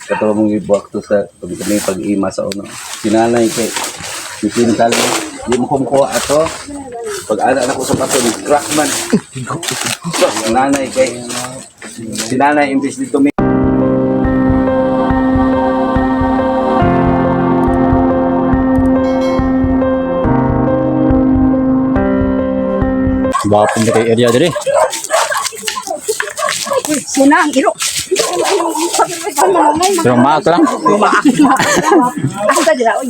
Kato mong gibuak to sa pag kami pag-ima sa uno. Sinanay kay Ikintal mo. Di mo kumukuha ato. Pag ana na ko sa bato, ni crack man. So, ang nanay kay si nanay imbes dito may Bapin na kay area diri. Sina ang iro. Pero maak lang. Ako ka dira oy.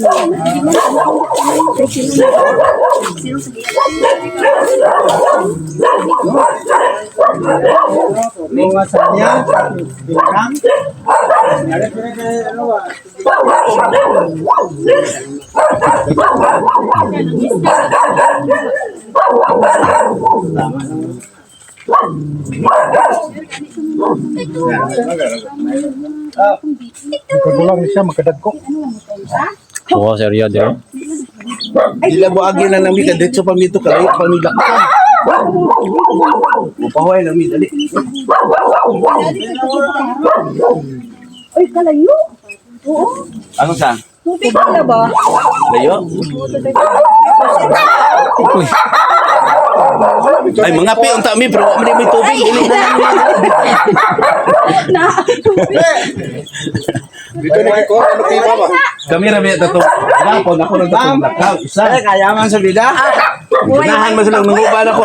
Mga sa niya, bilang. Kagulang siya magkadagko. Buka sa area diri. Dila mo agi na nami ka diretso pa mito kalayo pa mi laktan. Mupahuay lang mi dali. Oy, kalayo. Oo. Ano sa? Tubig na ba? Layo? Uy, Ay mga pi unta mi pero wa man may tubig dili na lang mi. Na. Dito na ko ano kay baba. Kami ra mi tato. Gapon ako nang tatong lakaw isa. Ay, kaya man sa bida. Ganahan man silang nanguban ako.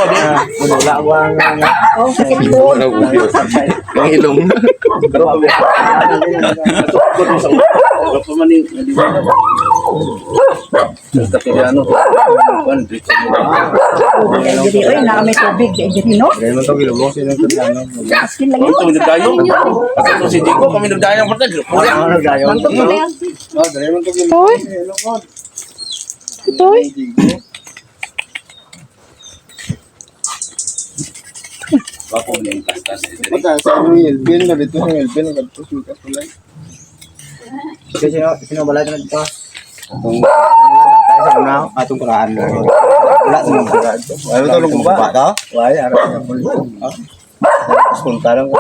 Wala wang Oh, sakit ko. Ang ilong. Pero abi. Wala pa man ni Basta kaya ano, kuan dito. Diri oy, na may tubig diri no. Dahil man to gilubong sino to ano. Askin lang Ito yun. nagdayo. At ito si Digo kami nagdayo ang portal. Kuya. Ano nagdayo? Oh, dahil man to gilubong. Toy. Bako ni ang kastas. Bata sa ano yung na dito sa Elvin na dito sa kasulay. Kasi sino sino balay na dito? Atong tayo sa una atong kuraan. Wala sa mga kuraan. Ay to lung ba to? Way ara sa Tapos kung tarang ko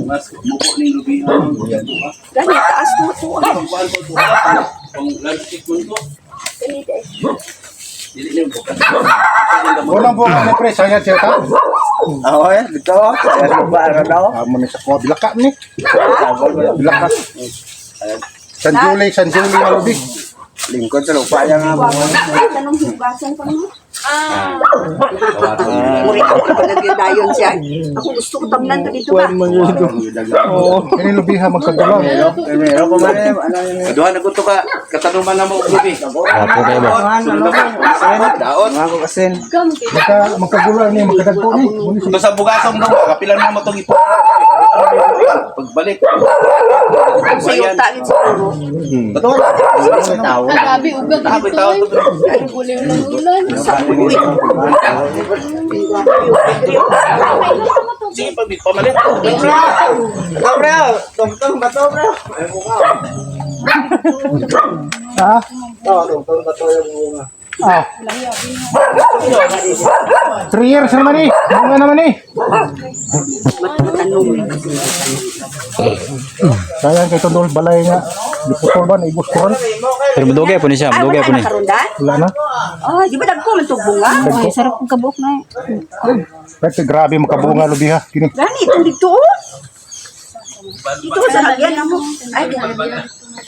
Mas muko ning lubihan. Gani taas ko to. Pang kuan ko to. Pang landscape man to. Gani dai. Dili ni bukas. Walang buka ni pre sayad siya ta. Oo, eh, dito. Kaya ba ara daw? Amo ni sa kuha bilaka ni. Bilaka. San Juli, San Juli malubi. Lingkod sa lupa yan nga. Ay, tanong hugasan pa mo. Ah. Muri ako pag dayon siya. Ako gusto ko tamnan to dito ba. Oo, kini lubiha magkagulang. Meron pa man eh, ano yun eh. Kaduhan na ko to ka katanuman na mo og lubi. Wapo kayo ba? Ano, Daot. Mga ko kasin. Magka magkagulang ni magkadagko ni. Muni Ito sa bugasong daw, kapilan mo itong ipo. Pagbalik. Sa yuta gid siguro. Totoo. May tao. Grabe, ugat Nakakoy dito. tao to. Ulan-ulan. Sa uwi. Sige, pamalit. Ito, bro. Tungtong bato, bro. Ay, mukha. Ha? Ito, tungtong bato yung bunga. Ah. 3 years naman eh. Bunga naman eh. Matanong. Sayang kay tondol balay nga. Diputol ba na ibus ko ron? Pero madugay po ni siya, Ay, madugay wala po na ni. karon dan. Wala na. Ah, di ba dagko man tog bunga? Ay, sarap ang kabuk na. Kahit grabe makabunga lubiha kini. Gani itong dito. oh. Dito sa lagyan na mo. Ay,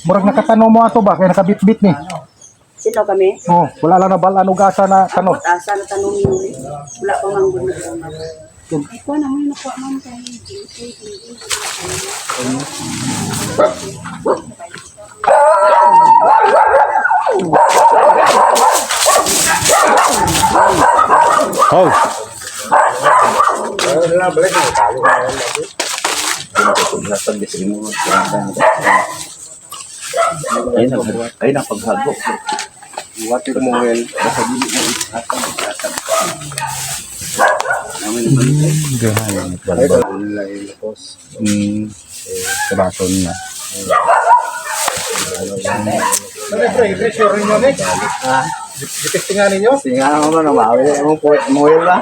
Murag nakatanom mo ato ba kay nakabitbit ni. sino kami? Oh, wala lang na balaan og asa na tanom. Tapos asa na tanong niyo eh. Wala pa mang bunga. Ikaw na may nakuha man kay Oh, Ay, ay, napaghagok. Buwati ko mo, well. Basta dili na atang atang. Namin naman. Ay, ulay, lakos. Kabaton na. Ano pre, pressure ninyo ni? Ha? Gitestingan ninyo? Sige nga naman, mawi. Among muel ba?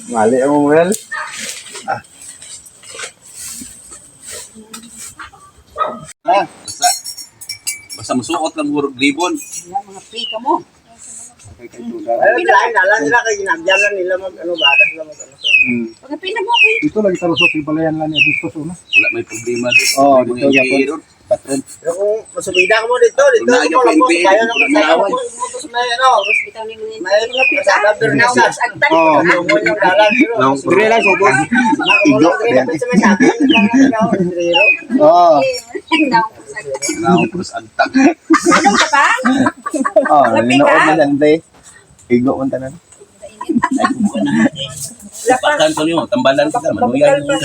Mali ang muel. Basta basta musuot lang murag libon. Wala, mga pika mo. Ay, lain nila kay ginagyan lang nila mag ano ba nila mag ano. Mga pina mo kay. Dito lagi sa Lusot, ibalayan lang ni Augustus una. Wala may problema dito. Oh, May dito mga gyapon. NPA ron. Patron. Pero kung masubida ka mo dito, dito Wala mo gyapon lang mo NPA, kayo nang wala kasama away. mo mo sa may ano. Bitaw ni mga May mga pika. kasama Naubos ang tali. Oh. Dire lang subos. Igo. Sa may sabi lang dire. Oh. Naubos ang tali. Naubos ang tag. Anong ka pa? Oh, Mga pika? man lang te. Igo man tanan. Ay, kubukan na. Pakan ko niyo, tambalan kita, manuyan mo.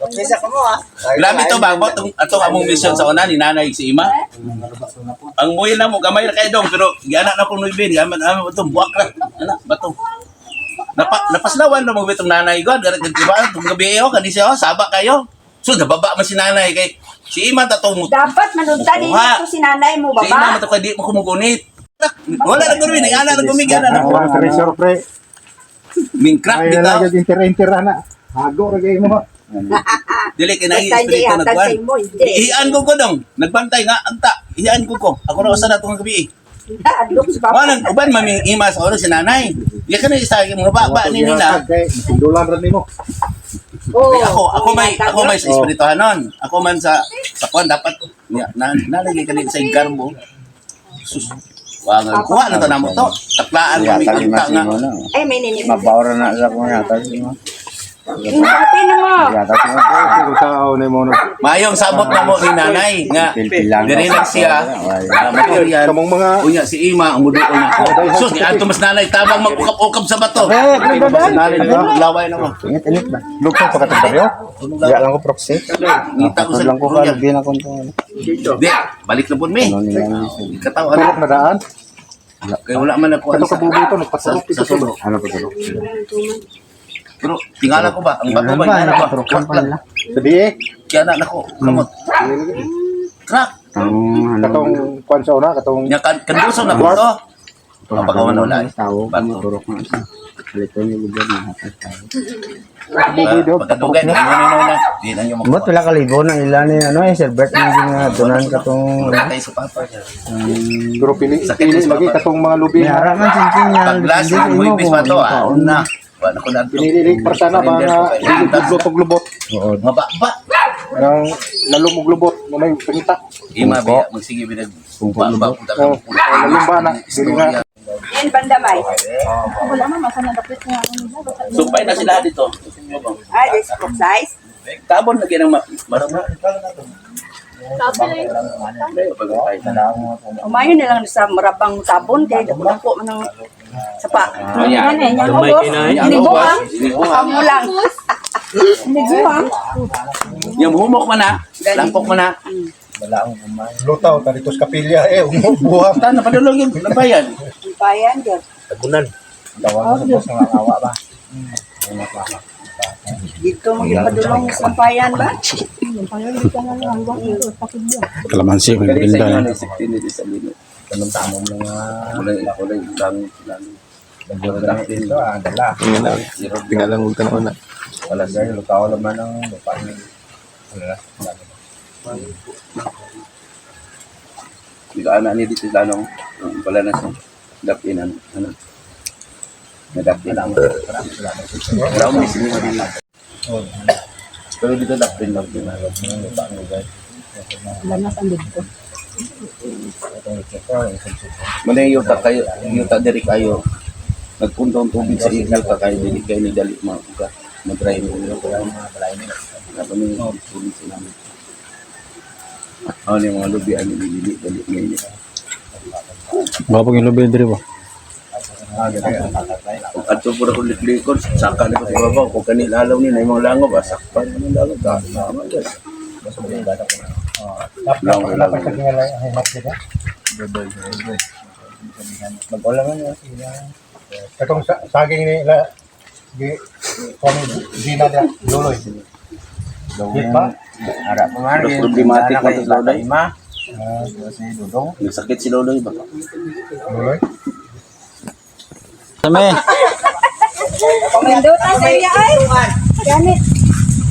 Kisa ka mo ah. Grabe to ba? Atong atong among mission sa una ni nanay si Ima. Ang muil na mo gamay ra kay dong pero giana na kong nuibin, gamay na mo itong buwak ra. Ana bato. Napaslawan na mo bitong nanay ko, dara kay ba itong gabi oh kani siya oh, saba kayo. So nababa man si nanay kay si Ima ta tong Dapat manunta din Kuha. ito si nanay mo, si Ima baba. man to kay di mo kumugunit. Wala na gurmi, ana na gumi ana na. Wala treasure pre. Min crack Ay bitaw. lagi inter-inter na. Hago ra kay mo. Dili kay nai Basta hindi espiritu hatag nagkuan. sa imo, hindi. Ian ko ko dong, nagbantay nga anta. Ian ko ko. Ako ra usa na tong gabi. Adlok sa baba. Wala uban mami ima sa oras si nanay. Ya kana isa yung mga baba ni nila. Kay sindulan ra nimo. Oh, Kay ako may sa espirituhanon. Ako man sa sa kuan dapat ya, na nalagay kani sa garbo. Sus. Wa nga kuha na to namo to. Taklaan kami anta nga. Ay, may nini. Mabawra na sa kung yata mo. Yung mga pina mo. Yata mo. Kung sao ni mo no. Mayong sabot na mo ni nanay nga Pilpilang. diri lang siya. Material. Kamong mga Unya si Ima ang muduol na ako. Sus, ni Anto mas nanay tabang magukap-ukap sa bato. Mas nanay naglaway na ko. Ingat init ba? lugtong pa katong baryo. Diya lang ko proxy. Ngita ko sa Lang ko ka lubi na konto. Di, balik na po mi. Ano nila ni Kataw Turok ano. na daan. Kaya wala man ako Kato kabubo ito nagpasurok sa ito sulo. Ano pa tulog? Pero tingala ko ba ang bato ba Ano na ba? ba? Crack lang. Sa diye. Kaya na nako kamot. Crack. Ang ano? Katong kwan sa una katong Nya kan kanduso na ko to. Mapagawa na wala eh. Tao, Bato. turok na. Alito niyo gobyerno hatag tao. kabubo do. Pagkadugay na na na. Di na niyo Ba't wala kalibo ng ilan ni ano eh, Sir Bert na ginadunan ka tong Patay sa papa. Pero pili Sakit pili sa lagi papa. katong mga lubi. May harap man sinsin niya. Pag last mo ibis pa to ah. Na. Wala ko na. Pinili para sana ba nga dili gudlot og lubot. Oo. Mababa. Nang lalom og lubot mo na yung pangita. Ima biya magsige binag. Ba Oh, lalom ba na dili na Yan, bandamay. Wala man, masa na dapat nga ano nila. Basta Sumpay na sila dito. Ah, this book size. Tabon lagi ng marama. Sabi na Umayo na lang sa marabang tabon kay dako man ang sapa. Ayan. Gamay kay na. Inibuang. Amo lang. Inibuang. Yung humok man na, lampok man na. lutaw ta dito sa kapilya eh umubuha. Tan na padulong yung labayan. Bayan gyud. Dito magpadulong sa bayan ba? Kalamansi, may Kali sa maganda. inyo eh. na isipin nito sa lino. Tanong tamong mga kulay kulay lang lang. Dito ah, dala. Tingnan og tan na. Wala sa Lutaw naman ang lupa ni. Wala. Dito ana ni dito tanong. Wala na sa dapin ano ano. Nadapin. Wala mo ni sinima dito. Pero dito dapin lang din. Wala na sa dito. Muna yung yuta kayo, yuta diri kayo. Nagpunta ang tubig sa yuta kayo, dili kayo ni dali mabuka. Mag-dry mo nila ko lang. Wala ni tubig sa namin. Ano yung mga lubi, ano yung dili, dali ngayon. Gwapo yung lubi diri ba? Kung adto po na kong liklikon, saka na ko sa babaw. Kung kanil alaw ni na yung mga langob, ah, sakpan mo ng langob. Tama, guys. Langob, Dapat langob. sa tingala ang himat dito. Mag-ulan man yun. Katong saging ni la gi kung gina niya luloy. Di ba? Ara pa man. Pero problematic man to sa Loday. Ma. Si Dudong. Nagsakit si Loloy ba? Luloy. Same. Nindot ang area ay. Ganit.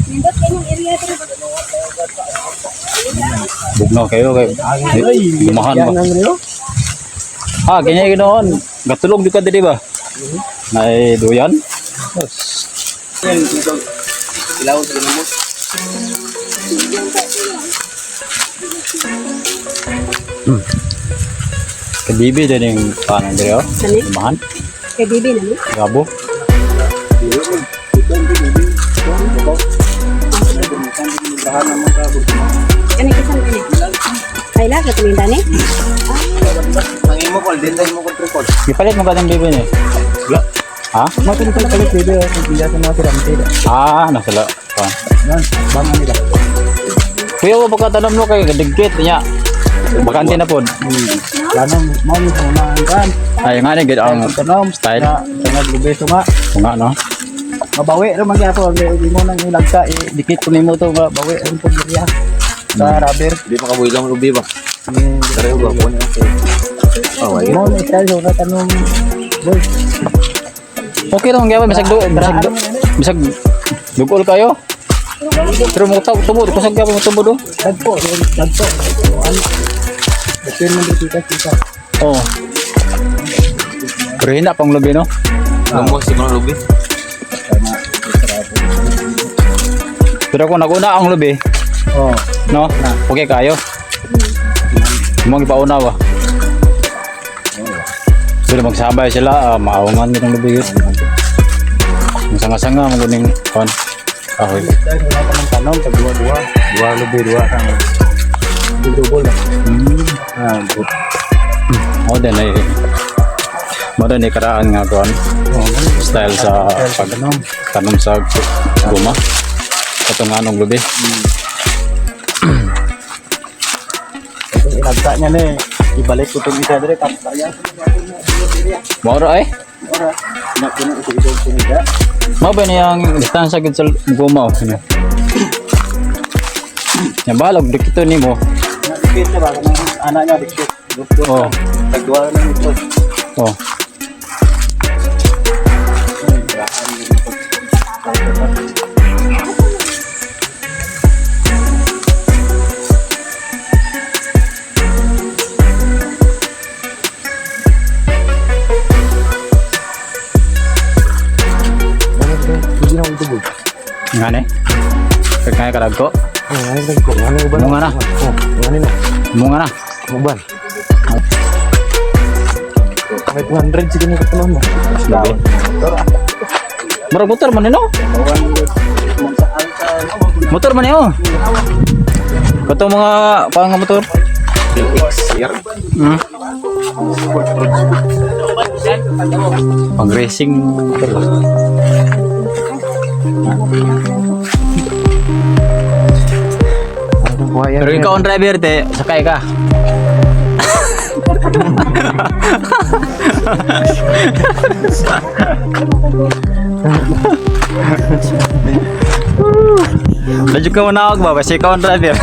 Nindot kay area diri. Bugnaw kayo kay lumahan ba? Ah, ganyan ginoon. Gatulog di ka diri ba? Nay duyan. Ilaw sa mo. Kadibi din yung paano diri oh. Sani? Lumahan. Kay Bibi na ni. Gabo. Kani kisan kani. Ay la ka ni dani. Ang imo call, din tayo mo control call. Gipalit mo ka ng bibi ni. Ha? Matinong palit dito, hindi sa mga tiramte. Ah, nasa la. Pa. Nan, bang nila. Kuya, wa baka tanom no kay digkit niya. Bakante na pod. Lano mo mo na kan. Ay nga ni gid ang Tanom style. Sa lubeso nga. Nga no. Mabawi ra man gyapon ang imo nang ilagta eh, dikit ko nimo to nga bawi ang pagiriya sa rubber. Di pa kabuhi lang lubi ba? Pareho ba ko niya? Oh, ay. Mo na style sa tanong boy. Okay lang gyapon bisag do bisag do bisag dugol kayo. Pero mo tao tubo kusog gyapon mo tubo do. Dagpo, dagpo. Ano? Dagpo man dito kita. Oh. Pero hina pang lubi no. Lumos siguro lubi. Pero kung naguna ang lubi, Oh, no? Okay kayo. Mong ipauna ba? Pero magsabay sila, maawungan gid ang lubi yun. Ang sanga-sanga mo guning kon. Ahoy. style wala pa ng tanong pag duwa-duwa. Duwa lubi duwa kang dugol na. Ah, good. Mo din ay mo din ay karaan nga kon. Style sa pag tanom sa guma. Katong anong lubi. Itong ilagta niya na eh. Ibalik ko itong isa dire tapos kaya. Mao ra ay. Ora, na kuno ito ito kumida. Mao ba niyang distansya gid sa guma oh. Ano? Nya balog dikito nimo. Na dikit na ba kanang anak niya dikit. Oh. Tagduwa na nito. Oh. Hindi na ko tubog. Nga ni. Kaya karag ko. Oh, ngani ko. Ngani uban. Munga na. Oh, ngani na. Munga na. Uban. May 200 siguro ka mo. Lubi. Murag motor man ni no? Motor man ni oh. Katong mga pang nga motor. XR. Pang racing motor ba? Pero ikaw ang driver te, sakay ka. Lajud ka manawag ba? Kasi ikaw ang driver.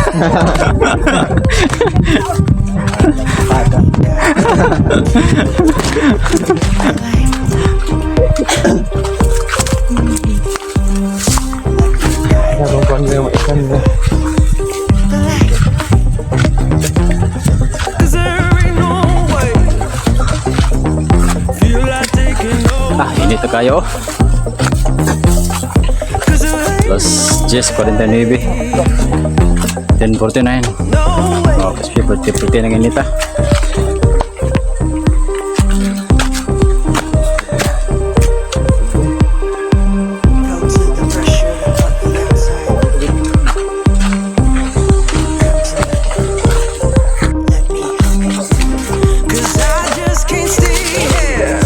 Cause there ain't no way. Feel like taking over. Ah, init na kayo. Cause there ain't Plus 10:49. 10:49. no way. Oh, kasi puti-puti ng init ah. Go to the pressure on the outside. Let me help you. Cause I just can't stay here.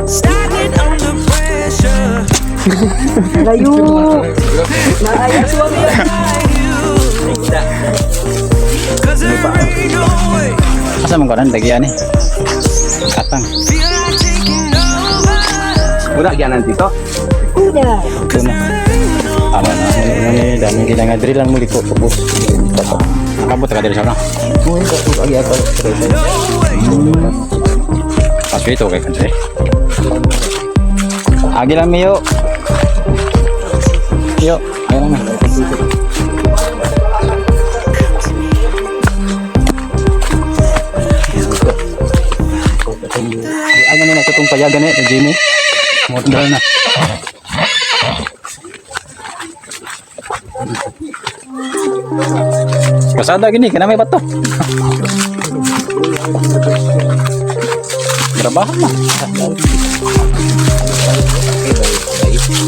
Stagnant under pressure. Layo. Naaya suwami. Cause there ain't no way. Asa man kanan lagi ani? Katang. Feel like taking over. Wala gyanan dito. Kuda. Ito na. Tama na. Ngani dami kita nga diri lang muli ko tubos. Nakabot ka diri sa una. Paswito kay kanse. Agi lang miyo. Yo. Ayun na. Ano na itong payagan eh, Jimmy? Modal na. Kasada gini, kena may bato. Trabaho mo.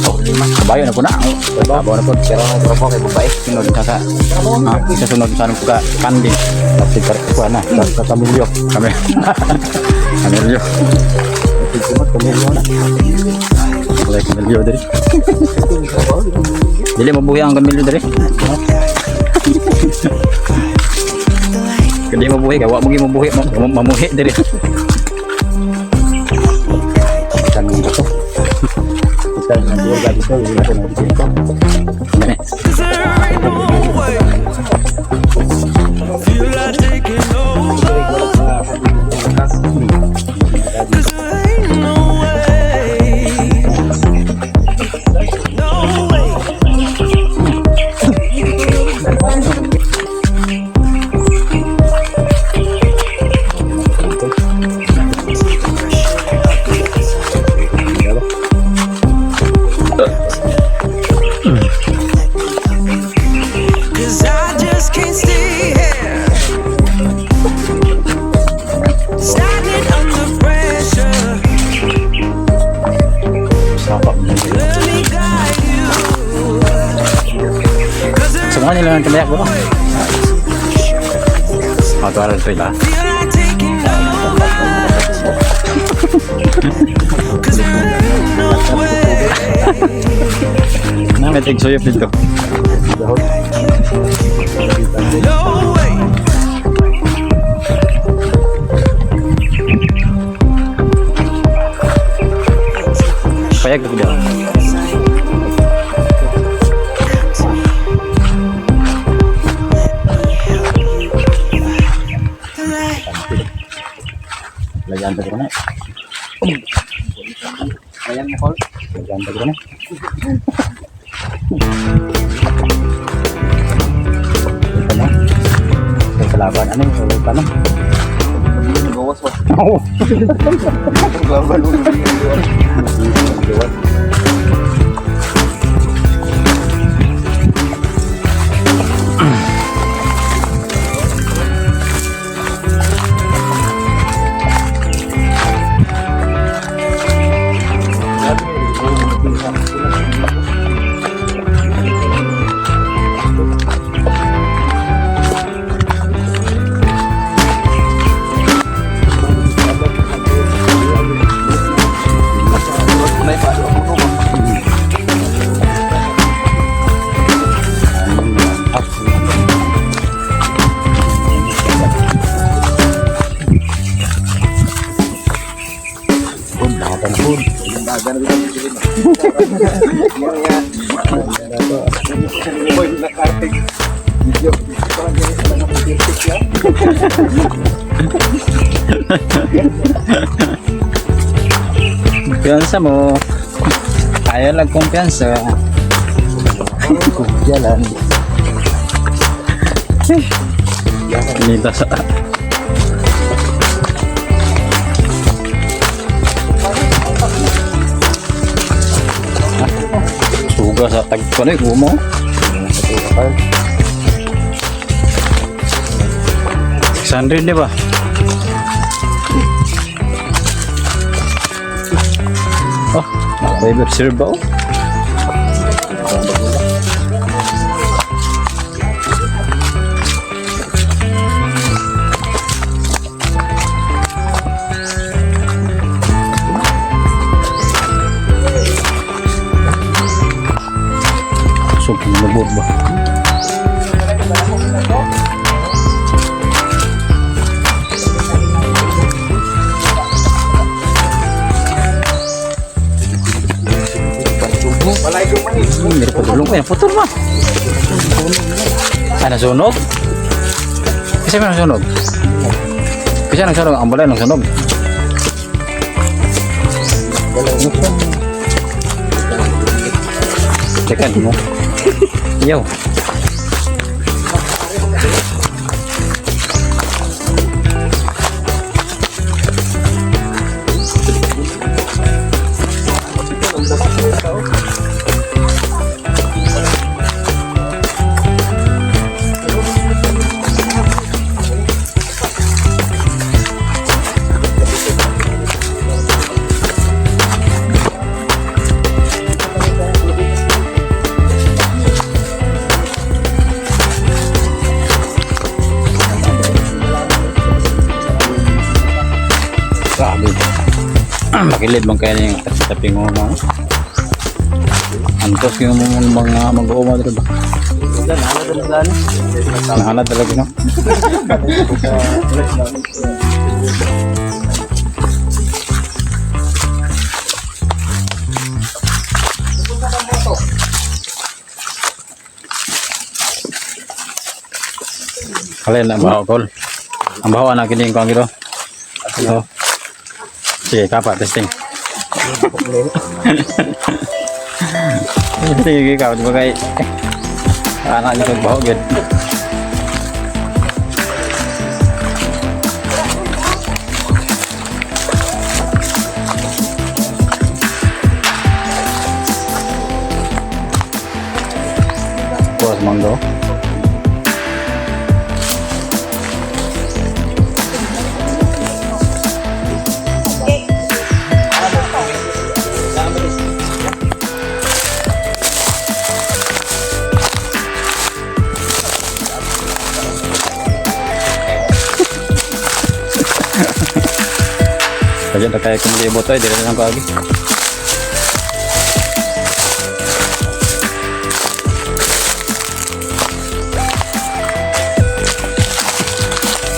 Oh, kabayo na po na. Trabaho na po. Pero ang trabaho kay babae. Sunod ka sa ah, isa sunod sa anong ka kandi. Tapos ka na, sa kamilyo. Kami. Kamilyo. Kamilyo na. Wala kamilyo diri. Dili mabuhi ang kamilyo diri. Kadi mabuhi kay wa mo mabuhi mamuhi diri. Tanong ko to. Kita na diyo dito, wala ko na dito. Gani. 'Cause there ain't no way. Feel like taking over. 'Cause there ain't no way. No way. 'Cause I just can't stay here. Standing under pressure. Sapa. Let me guide you. 'Cause there Sa mga nila ng kamayak ba? Ah, tuwa rin ba? feel like taking over. 'Cause there ain't no way. Na may tigsuyop dito. No way. Payag ko daw. Lagyan pa ko na. Ayan mo, Col. Lagyan pa ko na. Ito na. Ito sa laban. Ano yung ulit pa na? Gawas ba? Oo. Laban mo. Boy, nakartik. Video. Parang ganito lang ako tirtik yan. Kumpiyansa mo. Ayaw lang kumpiyansa. Jalan. Kinita sa... Suga sa tagpan eh, gumo. 600 di ba? Oh, naka-driver sir ba oh? So, kinalabot ba? Meron pa dulong ko yan. Putol ba? Ah, nasunog? Kasi may nasunog. Kasi nasunog. Ang balay nasunog. Teka, mo. Yo. Grabe. Makilid man kaya yung tapi mo mga. Antos yung mga mag-uuma dito ba? Nahanad talaga no? Kalin ang baho kol. Ang baho anak ini yung kang. Ito. Sige, kapa, testing. Sige, ikaw, di ba kay... Anak niyo pagbaho, gid. Kuwas manggo. Kaya na kaya kung libot ay, dire lang kagi.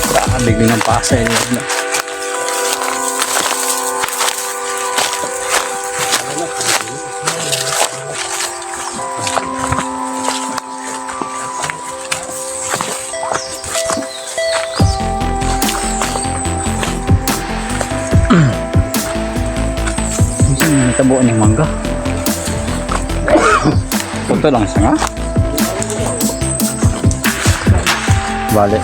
Grabe din ang pasa eh. Minsan natabo ni mangga. Puto lang siya nga. Bale.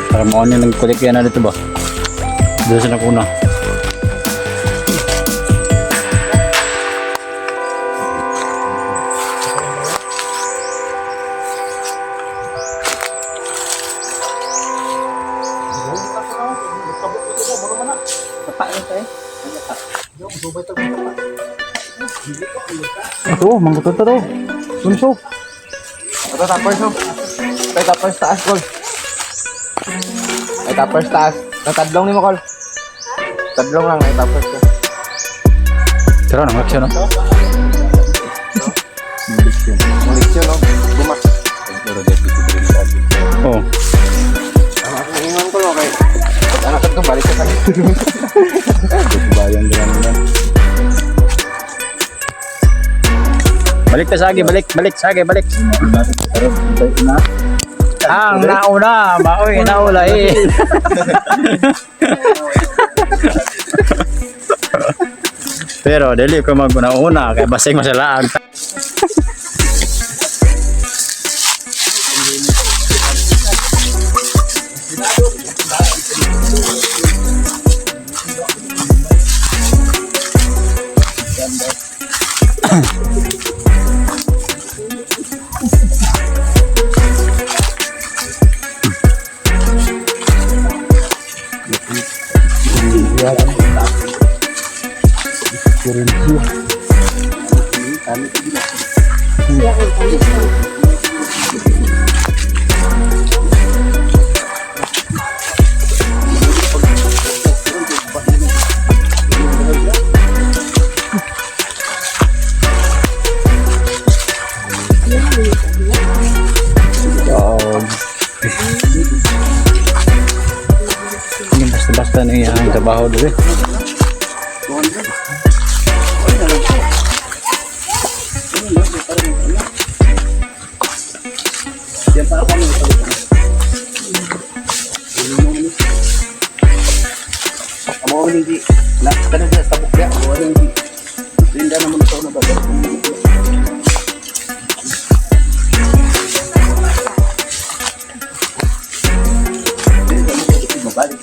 Para mo niya nagkulik yan na dito ba? Dito sa nakuna. Ito, mangkutot to. Bunso. Ito tappers oh. Ay tappers taas kol. Ay tappers taas. Natadlong ni mo kol. Tadlong lang ay tappers ko. Tara, nang aksyon no? Mulik yun oh. Bumak. Oh. Ang ako ingon ko okay. Pag anak ko balik ka sa Bayan din naman. Balik ta sagi, balik, balik, sagi, balik. Ang nauna, maoy naula eh. Pero dili ko maguna-una kay basing masalaag. trabaho diri. Yan pa ako nito. Amo ni di na kana sa tabok ya. Amo ni di. Linda naman sa una ba. Mabalik.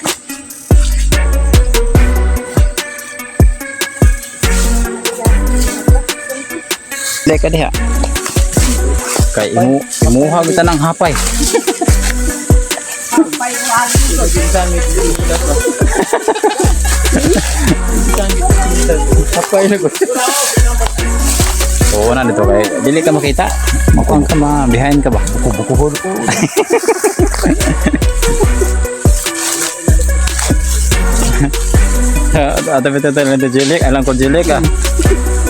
Dai ka diha. Kay imo imuha kita ng hapay. Hapay na ko. Oo na dito kay dili ka makita. Makuang ka ma behind ka ba? Bukuhon ko. Ato bitaw tayo nito jilik, alam ko jilik ah.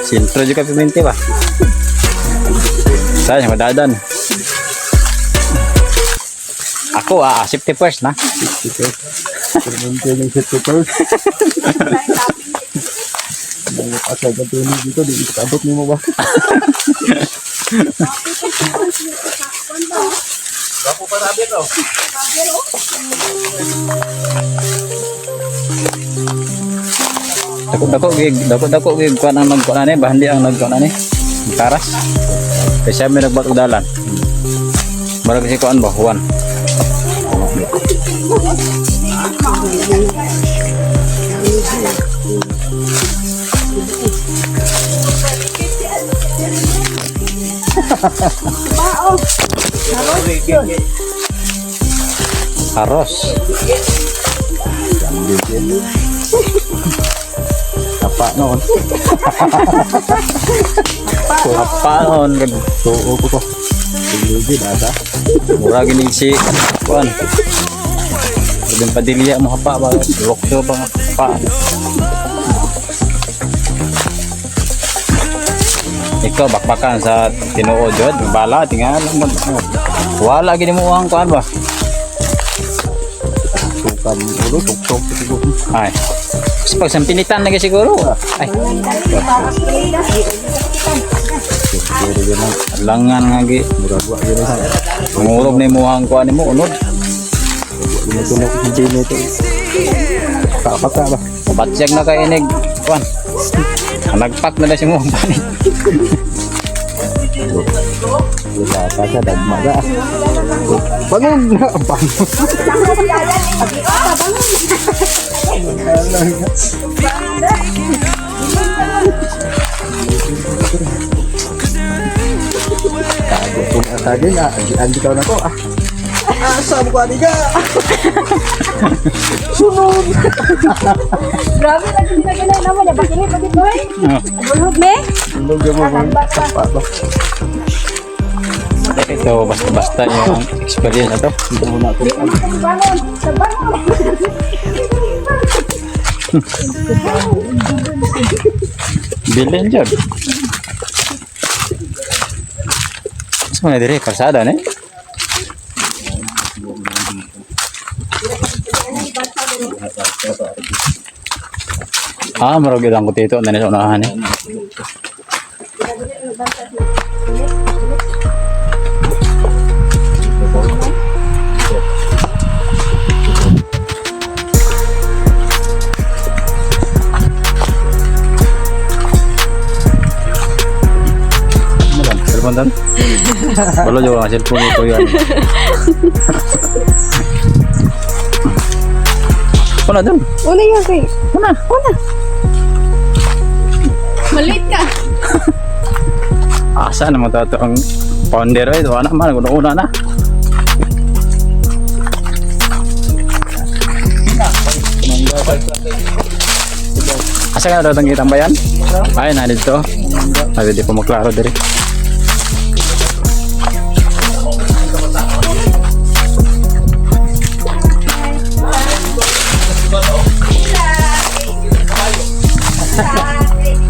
Sintro juga piminti ba? Saya madadan. Ako ah, safety first na. Permanente yung safety first. Asal ka tunig dito, di ikabot nimo ba? Dako dako gig, dako dako gig kuan ang nagkuan ani, bahandi ang nagkuan ani. Karas. Kasi may nagbatog dalan. Murag kasi kuan ba, Juan. Aros. Tapa noon. Apa noon Tuo ko ko. Lugi data. Mura gini si kuan. Ruben Padilla mo hapa ba? Lokso ba hapa? Ikaw bakbakan sa tinuod jud, bala tingal mo. Wala gini mo ang kuan ba? Tukam ulo tuktok siguro. Ay. Sa pagsampinitan na siguro. Ay, Pero yun ang langan nga gi. murag wa yun ang Murog na imuhang kuan nimo unod. Ginatulog ko sa dito. Kapata ba? Batsyag na kay inig kuan. Nagpak na na si mo ang panit. Wala pa sa dagma ka. Bangon na bangon. Tago ko na saging ah. Agian bitaw na ko ah. Asa mo ani ka? Sunod. Grabe na ginaganay naman. Bakit pa dito eh? Oh. Bulhog me? Sunod mo ba? Tapa ba? Ito basta-basta yung experience na to. Muna ko. Bangon! Sa bangon! Bilin jud. Sa mga dire kalsada ni. Ah, marag ilang ko dito na sa unahan eh. Ano ba? Cellphone doon? Wala juga ang cellphone ko yan. Wala doon. Una yun kay. Una. Una. Malit ka. Asa naman tato ang founder eh. Wala man. Una na. Asa ka na daw kitang bayan? Ay, na dito. Ay, di pa maklaro diri.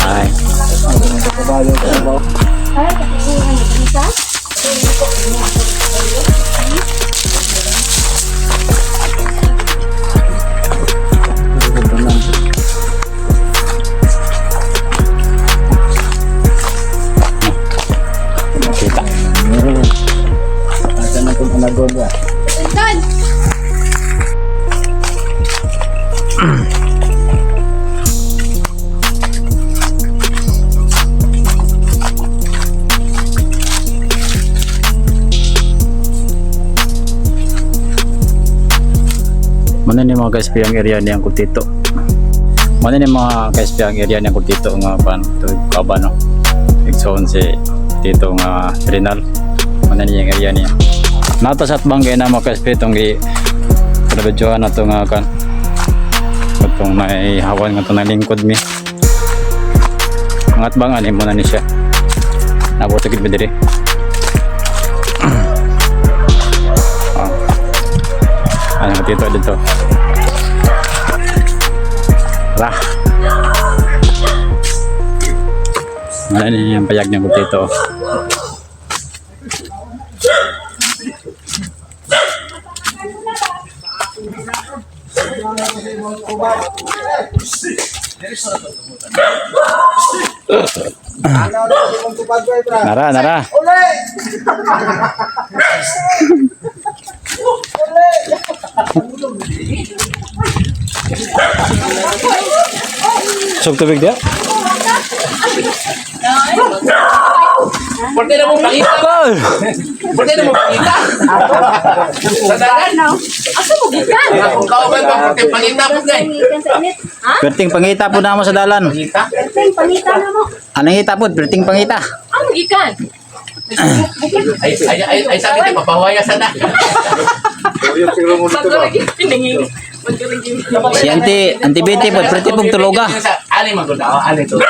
Ay. Ay, kasi ano isa? Panagon ba? Tan! Muna ni mga ka-SP ang area niyang Kultito. Muna ni mga ka-SP ang area niyang Kultito nga pan to kaba no. Igsoon si Tito nga Trinal. Muna ni ang area niya. Nato sa atbang kay na mga ka-SP itong gi trabadyohan na to nga kan. Katong naihawan nga itong nalingkod mi. Ang atbang ani muna ni siya. Nabot gid mi diri. Ah. Ano dito dito. Tara. Wala na yung payag niya ko dito. Nara, nara. Sug tubig dia? Pwede na mo pangita. Gol! Pwede na mo pangita. Sa dalan. Asa mo gikan? Kung kauban pa, pwede pangita po na eh. Gikan sa init. Ha? Perting pangita po na mo sa dalan. Pangita? Perting pangita na mo. Anong ita po? Perting pangita. Ano gikan? Ay, ay, ay, ay, sabi niya, mapawaya sana. Bago lagi pinangin. Bago lagi. Si Auntie, Auntie Betty po, perting pong tuluga. Ali magod ako, ali to.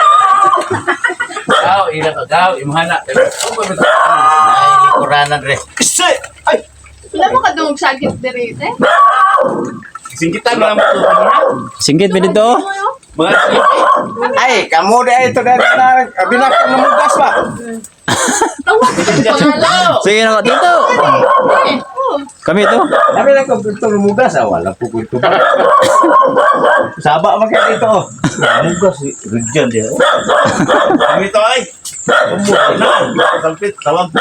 Gaw, ila ka, gaw, imuhana. Ay, likuranan re. Wala mo kadungog sakit diri te? Singgitan mo lang ito. Singgit ba dito? Mga Ay, kamo di ay ito na na binak ng mugas ba? Tawag ko yung pangalan. Sige na ko, dito. Eh, oh. Kami ito. Kami lang kung ito mugas ah, wala po ko ito. Saba man kayo dito. oh. Mugas rudyan diya. Kami to ay. Umuha na. Salpit, tawag ko.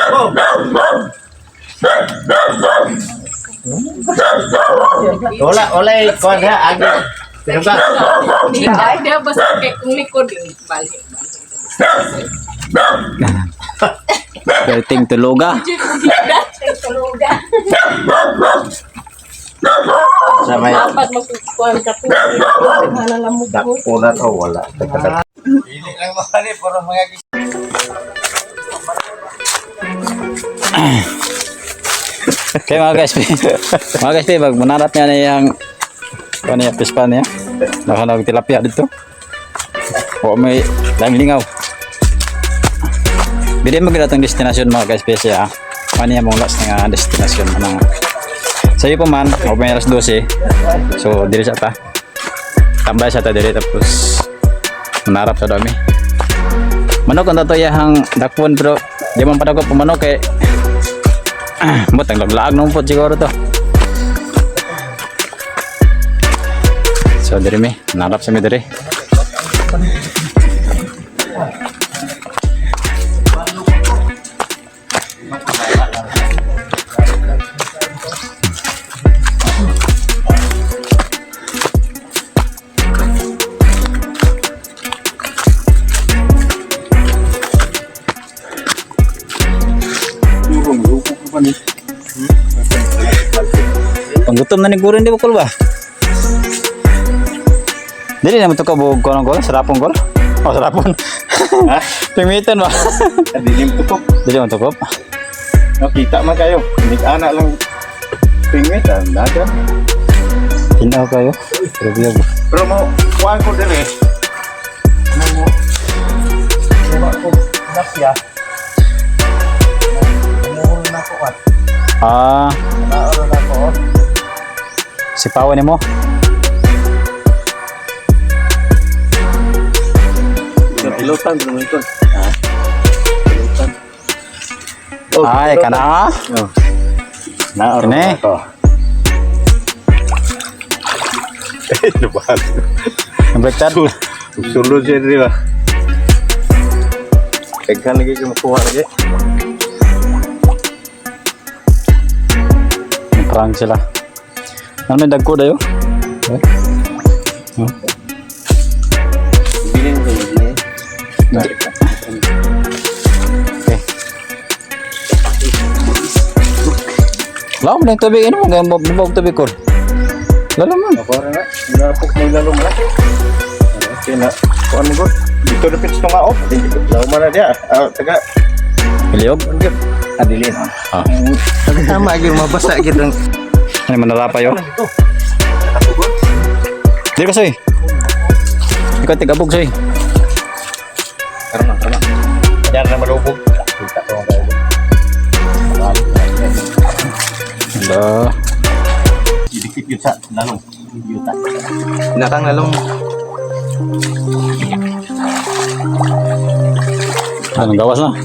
Wala, wala eh, kuwan ha, agi. Tinuga. Di ay di basta kay kung likod balhin. Perting tuluga. Tuluga. Sa may Dapat magkukuan ka po. dako na to, wala. Okay mga guys, mga guys, pag manarap niya na yung ano niya, pispa niya. Nakanog tilapia dito. O may lang lingaw. Bili mo gid atong destinasyon mga guys, siya. Ano niya mong last nga destinasyon anang. Sa iyo pa man, o may alas 12. So diri sa ta. Tambay sa ta diri tapos manarap sa dami. Manok ang tato yahang dakpon pero di man padako pumanok kay Butang laglaag nung po siguro to. So diri mi, narap sa mi diri. Panggutom na ni guro hindi bukol ba? Dili na mo to ka bug ko gol, sarapon gol. Oh, sarapon. Ha? Pimitan ba? Dilim tukok. Dili mo tukop. Nakita man kayo. Nig-ana lang pingwit, ah, nada. Tinaw kayo. Pero biyag. Pero mo, kuwan ko dire. Ano mo? Diba ko napya? Umuhol na ko at Ah, naoro na ko. si Pawan nimo. Pilotan, pero ito. Pilotan. Ay, kana. Naoro Kini. na ko. Eh, lubahan. Baliktad. Sulod siya diri ba? Daghan lagi kay makuha lagi. Prank sila. Ano may dagko dayo? Eh? Oh. Bilin ko yun. Okay. Wala mo lang tubig. Ano mo? Gaya mo mo tubig ko. Lalo man. Ako na. Napok may lalong na. Okay na. Kuan mo. Dito na pits nga off. Law man na dia. Ah, taga. Iliyog. Adilin. Ah. Tama gyud mabasa gyud ang Ano man nalapa yo? Di ka soy. Ikaw tigabog soy. Karon na, karon na. Yan na malubog. Kita ko ang kayo. Hala. Dikit yun sa lalong. Yuta. Nakang lalong. Anong gawas na?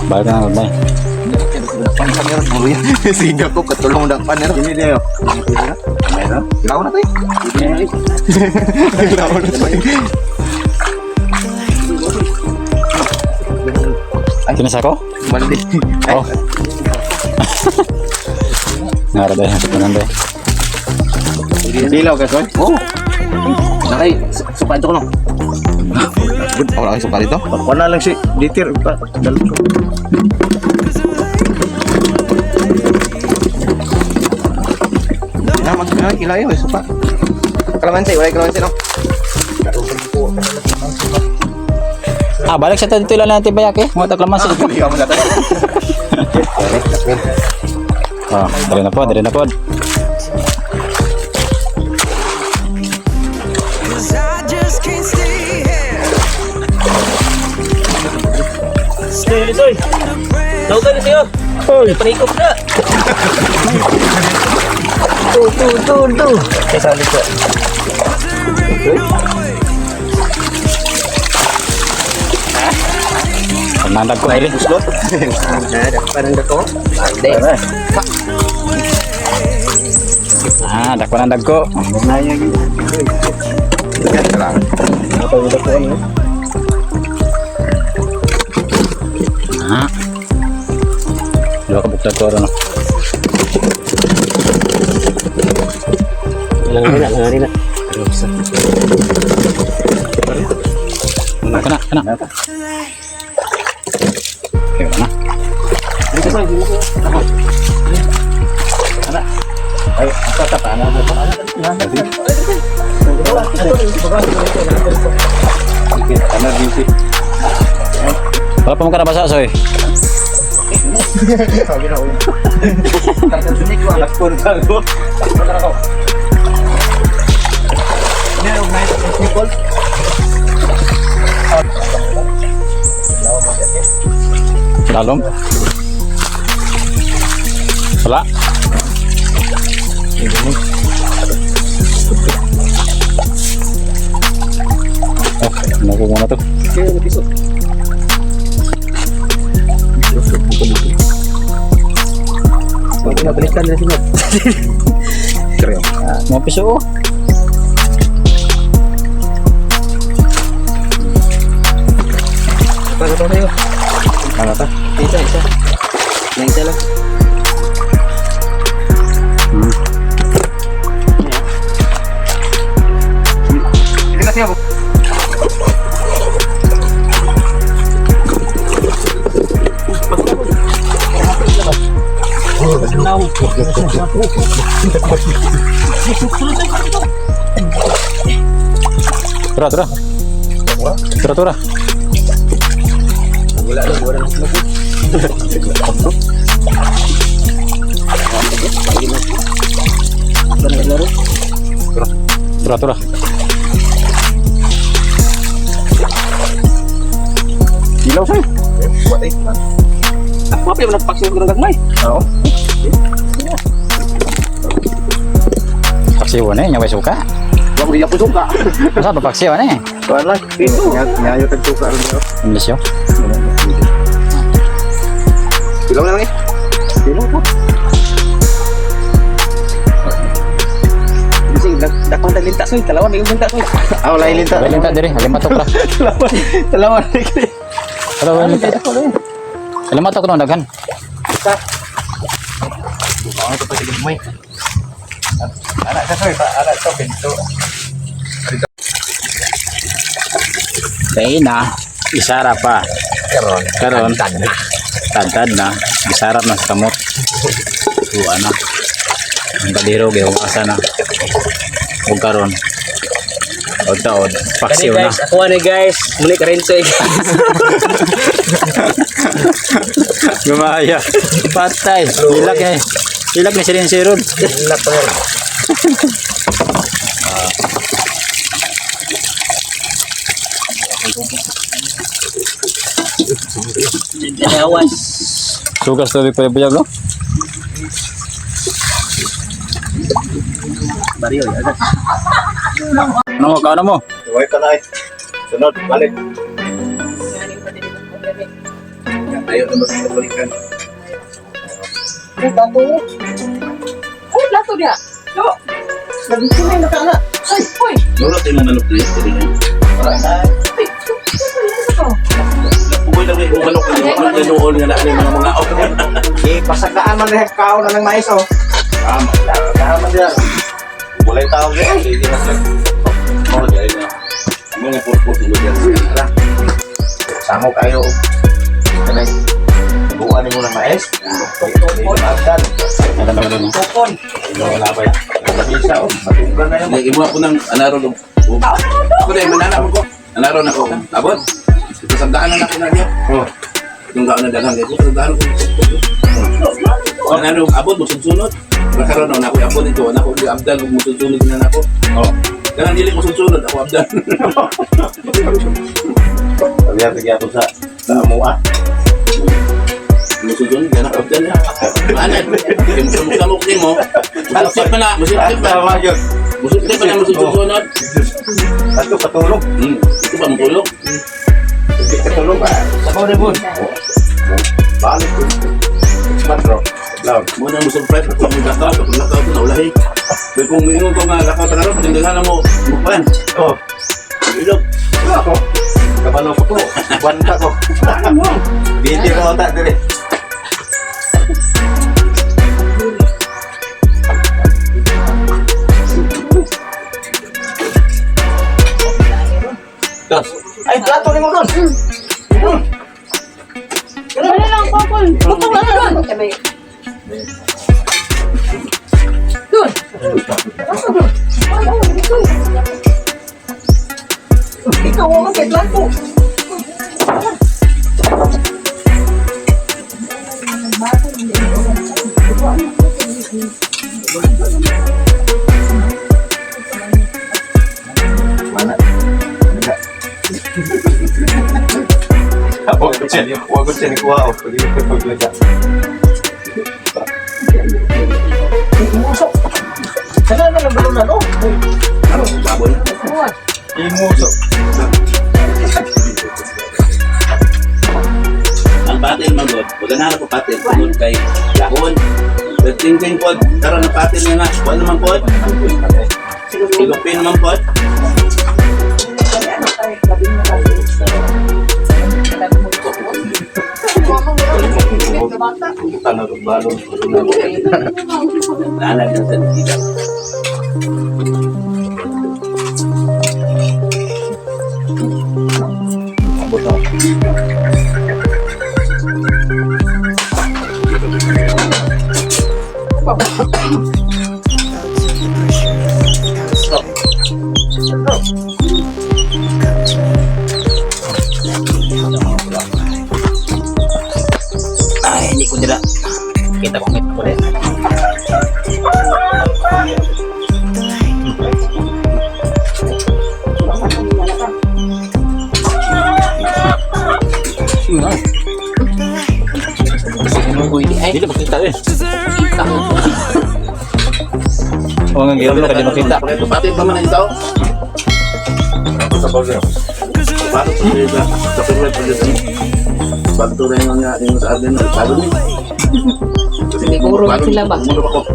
Balik na lang, bay. Sige ko katulong dak paner. Ini dia. Meron. Law na tayo. Law na tayo. Kinis ako? Baldi. Oh. Nara day, tunan day. Silaw ka soy. Oh, Nakay suka ito ko no. good. Wala kay suka dito. Kuha na lang si Dieter. Pa, dalawang. Na mag ilayo eh suka. Kalamansi, wala kalamansi no. Ah, balik sa dito lang natin bayak eh. Mga taklaman sa ito. Hindi ka mo na tayo. Ah, dali na po, dali na po. 'Cause I just can't stay here. Pagmandag ko, Eli. Parang dako. Ah, dako ng dagko. Ah. Dua ka buklag ko ron. No? Langanin na. Kana, kana. Okay, wala na. Ay, apa ta na Ano busy? Wala pa mo ka nabasa, soy. Lakon ko. Lalong. Wala. Oh, ano ko muna to? Balikan na sila. Mga piso oh. Para pa tayo. Ano to? Isa, isa. Lang isa lang. Ini kasi ako. Tura, tura. Tura, tura. Tura, tura. Ilaw sa'yo. Ako pa yung nagpaksiw ko ng gagmay. Oo. Paksiwan eh, nyaway suka. Wa ko di ako suka. Masa pa paksiwan eh? Wala. Ito. Nyayo tagtuka ron daw. English yo. Ilaw na lang eh. Ilaw po. Dakong talinta soy, talawan yung linta soy. Ah, wala yung linta. Balinta diri, alimatok ra. Talawan. Talawan. Talawan linta. Alimatok no daghan. Ano pa sige mo. Ana sa soy, ana sa pinto. Kay na isara pa. Karon. Karon tadtad na, isarap na sa kamot. Tuwa na. Ang kadiro gihugasan na. Ug karon. Og taod, paksiw na. Guys, ako ani guys, muli ka rin soy. Gumaya. Patay. Ilak eh. Ilak ni sirin siron. Ilak pa. Awas. Sugas tubig pa buyag no? Baryo, agad. Ano mo, kaano mo? Iway ka na eh. Sunod, balik. Ayaw na magkabalikan. Ay, plato. Ay, plato niya. No. Ay, uy. Lolo, tayo manok na yun. Dili na. Uy, ito. Pugoy lang yung manok na yun. Ano na nga na yung mga mga Eh, pasakaan man rin kaon na ng mais oh. Tama. Kaon man diyan. Walay tao niya. Hindi na sila. Mo dahil na. Mo nga purpose mo diyan. Tara. Samo kayo. Kanay. Buwan nimo ng mais. Tukon. Tukon. Wala ba? Isa oh, matunggan na yun. Hindi imo ako nang anaro dong. Ako dai manana ko. Anaro na ko. Abot. Pasagdaan na ako na niya. Oh. Itong gaon na daghang kay pasagdaan ko. Anaro abot mo sunod. Makaroon na ako abot dito, na ako abdal mo sunod na nako. Oh. Kanang dili mo sunod ako abdal. Sabi yan, ako sa sa amua. Mo sunod na ako abdal na. Maanan. Kay mo samok nimo. Musip pa na, musip pa. Tama yun. Musip pa na mo sunod. Ato, patulog. Ito ba mutulog? Hindi katulog. Sabaw ni bun. Balik ko. Matro. Loud. Mo na mo surprise kung mo lakaw, kung lakaw ko na ulahi. Pero kung mingon ko nga lakaw ta karon, patindahan na mo mukuan. Oh. Ilog. Ako. Kabalo ko to. Banta ko. Binti ko ata dire. Dos. Ay, plato nimo doon. Wala lang popol. Butong na doon. Doon. Asa doon? Ay, ay, dito. Ikaw ang kay plato. Wag ko siya. Wag ko siya nikuha. Oh, pag ito paglaga. Imusok. Sana na lang balunan oh. Ano, baboy. Imuso. Ang patil magod, wala na ko patil tungod kay lahon. Tingting pod, karon ang patil nga nga, kuan naman pod. Ilupin naman pod. Tanong ng balon. Nana din sa tiga. Ay, hindi ko nila. Kita ko ngit ko din. Ay, hindi makita eh. Oh, ang gilid ka di makita. Patil pa man ang tao. Sa bagyo. Patil pa sa sa sa sa Bagto rin nga yung sa atin, talo ni. Siguro sila ba? Muna pa ko.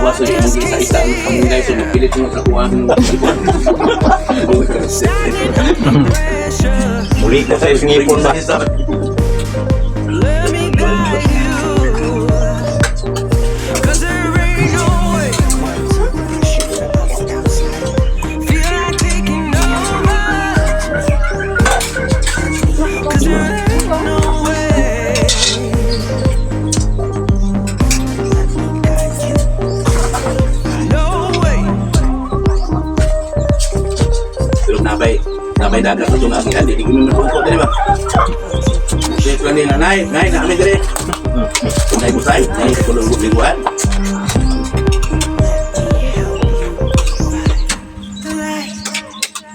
Gawas sa imong isa-isa ang kamunggay so magpilit mo sa kuha ng Standing under pressure. Muli ka sa ngipon ba? Let me guide you. 'Cause there ain't no way. Feel like taking over. 'Cause there ain't no way. No way. Pero nabay, nabay dagat sa itong agian, di ko naman ko, di ba? Siyempre ni nanay, nay, namin diri. Nay busay, nay tulong liguan.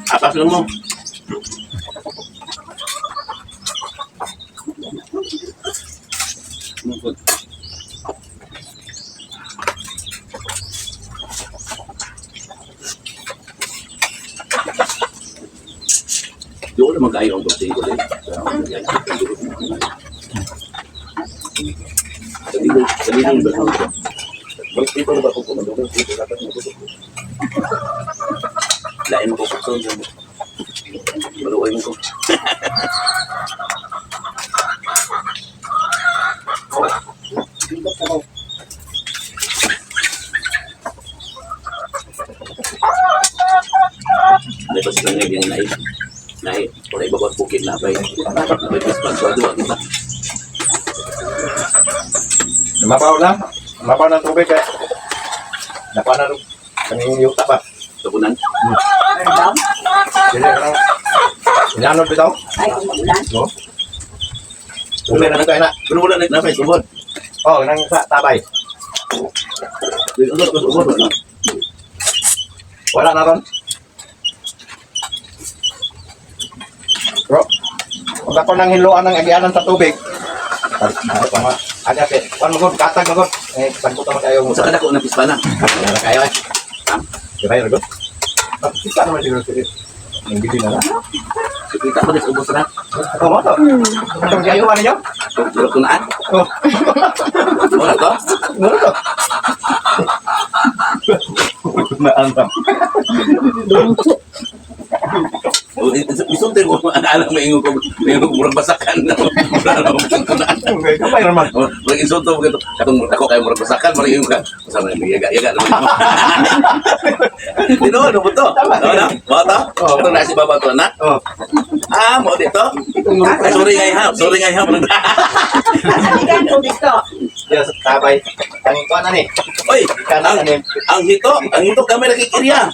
Apas lang mo. Mungkot. Doon naman kayo ang doktor ko din. Kanino ba ito? Balik dito na ba kung kumadugol dito dapat matutog. Lain mo ko kung Maluoy mo ko. May pa sila ngayon yung nai. Nai, wala iba ba bukid na bay. Nabay pas pag kita. Mapaw lang. Mapaw ng tubig kay. Nakuha na rin. Kaming yuta pa. Tabunan. Dili ka lang. Inanod bitaw. Ay, kung maulan. No? Tubig na bitaw na. Pero wala na nabay tubod. Oh, nang sa tabay. Ubod, ubod, wala. Wala na ron. Bro, pag ako nang hiloan ng agianan sa tubig, aga pe, kuan mo katag mo eh, sagko ta man kayo mo. Sa kada ko na pispana. Wala kayo eh. Di ba yun, go? Kita naman siguro sige. Yung bili na lang. Kita ko des ubos na. Ako mo to. Katong kayo ano ninyo? Pero kunaan. Oh, Wala to. mo to. Naan ba? Isulti ko ang alam mo ingon ko ingon ko murag basakan na. Murag na kunaan. Okay, kamay raman. Murag insulto mo gito. Katong ako kay murag basakan murag ingon ka. Basta man yaga yaga naman. Tinuod mo to. Ano na? Mo to? Katong na si baba to na. Oh. Ah, mo dito. Ay, sorry ngay ha. Sorry ngay ha. Aligan ko dito. Yes, tabay. Tangin ko na ni. Oy, Kanan ang, ni. ang hito kami nakikirya.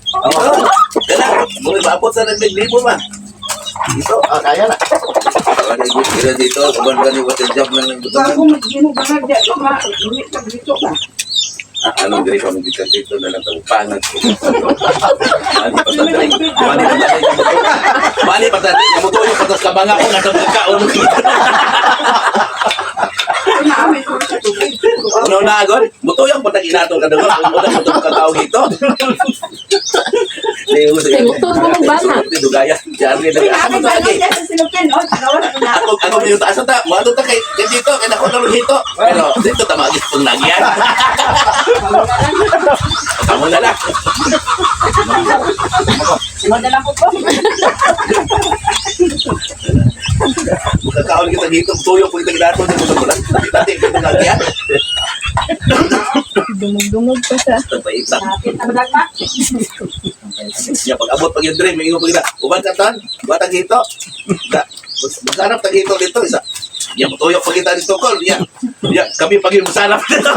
Ito, kana, murag maabot sa 1,000 ba? Hito. Oh, kaya na. Wala ko dito, uban ba ni water job lang ng butongan. Bago magginubangan dyan, umi ka dito ka. Ah, anong diri pa mong dito na lang tawag pangat ko. Mali pa ta diri. Mali pa ta diri. Mali pa ta diri. Muto yung patas kabanga ko nasa pagkaon. Naamin ko sa tubig. Ano na agad? Muto yung patag inato ka daw. Wala mo tong katao dito. Muto mo mong bana. Dugaya. Diyan Uy, naamin ba nun dyan sa silupin? Oh, tagawan ako na. Ako ako yung taas ta. Mo ta kay kay dito kay dako na dito. Pero dito tama gitong nagyan. Tama na lang. Madala ko po. Magkakaon kita dito, tuyo po kita ginato dito sa bulan. Dati kita nagyan. Dumog-dumog pa sa. Paita. Kapit na balag ma. Ya pag abot pag yung dream, may ingon pag kita. Uban ka tan, batang dito. Da, maghanap tag dito dito isa. Ya tuyo pag kita dito kol. Ya. Ya, kami pag yung musanap dito.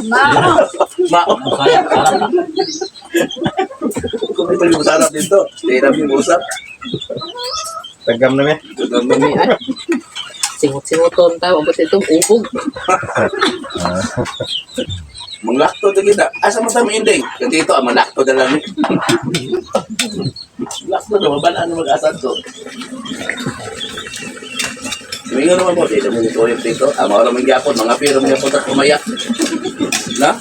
Mao. Mao. Kami pag yung musanap dito. Di namin usap. Tagam na mi. Singot-singoton ta, abot itong ubog. Manglakto na kita. Asa mo sa ending? Kaya dito, ang manlakto na lang. Lakto na, mabalaan na mag-asad ko. Mingon naman mo, dito mo nito yung dito. Ang mga naman gyapon, mga piro mga punta kumaya. Na?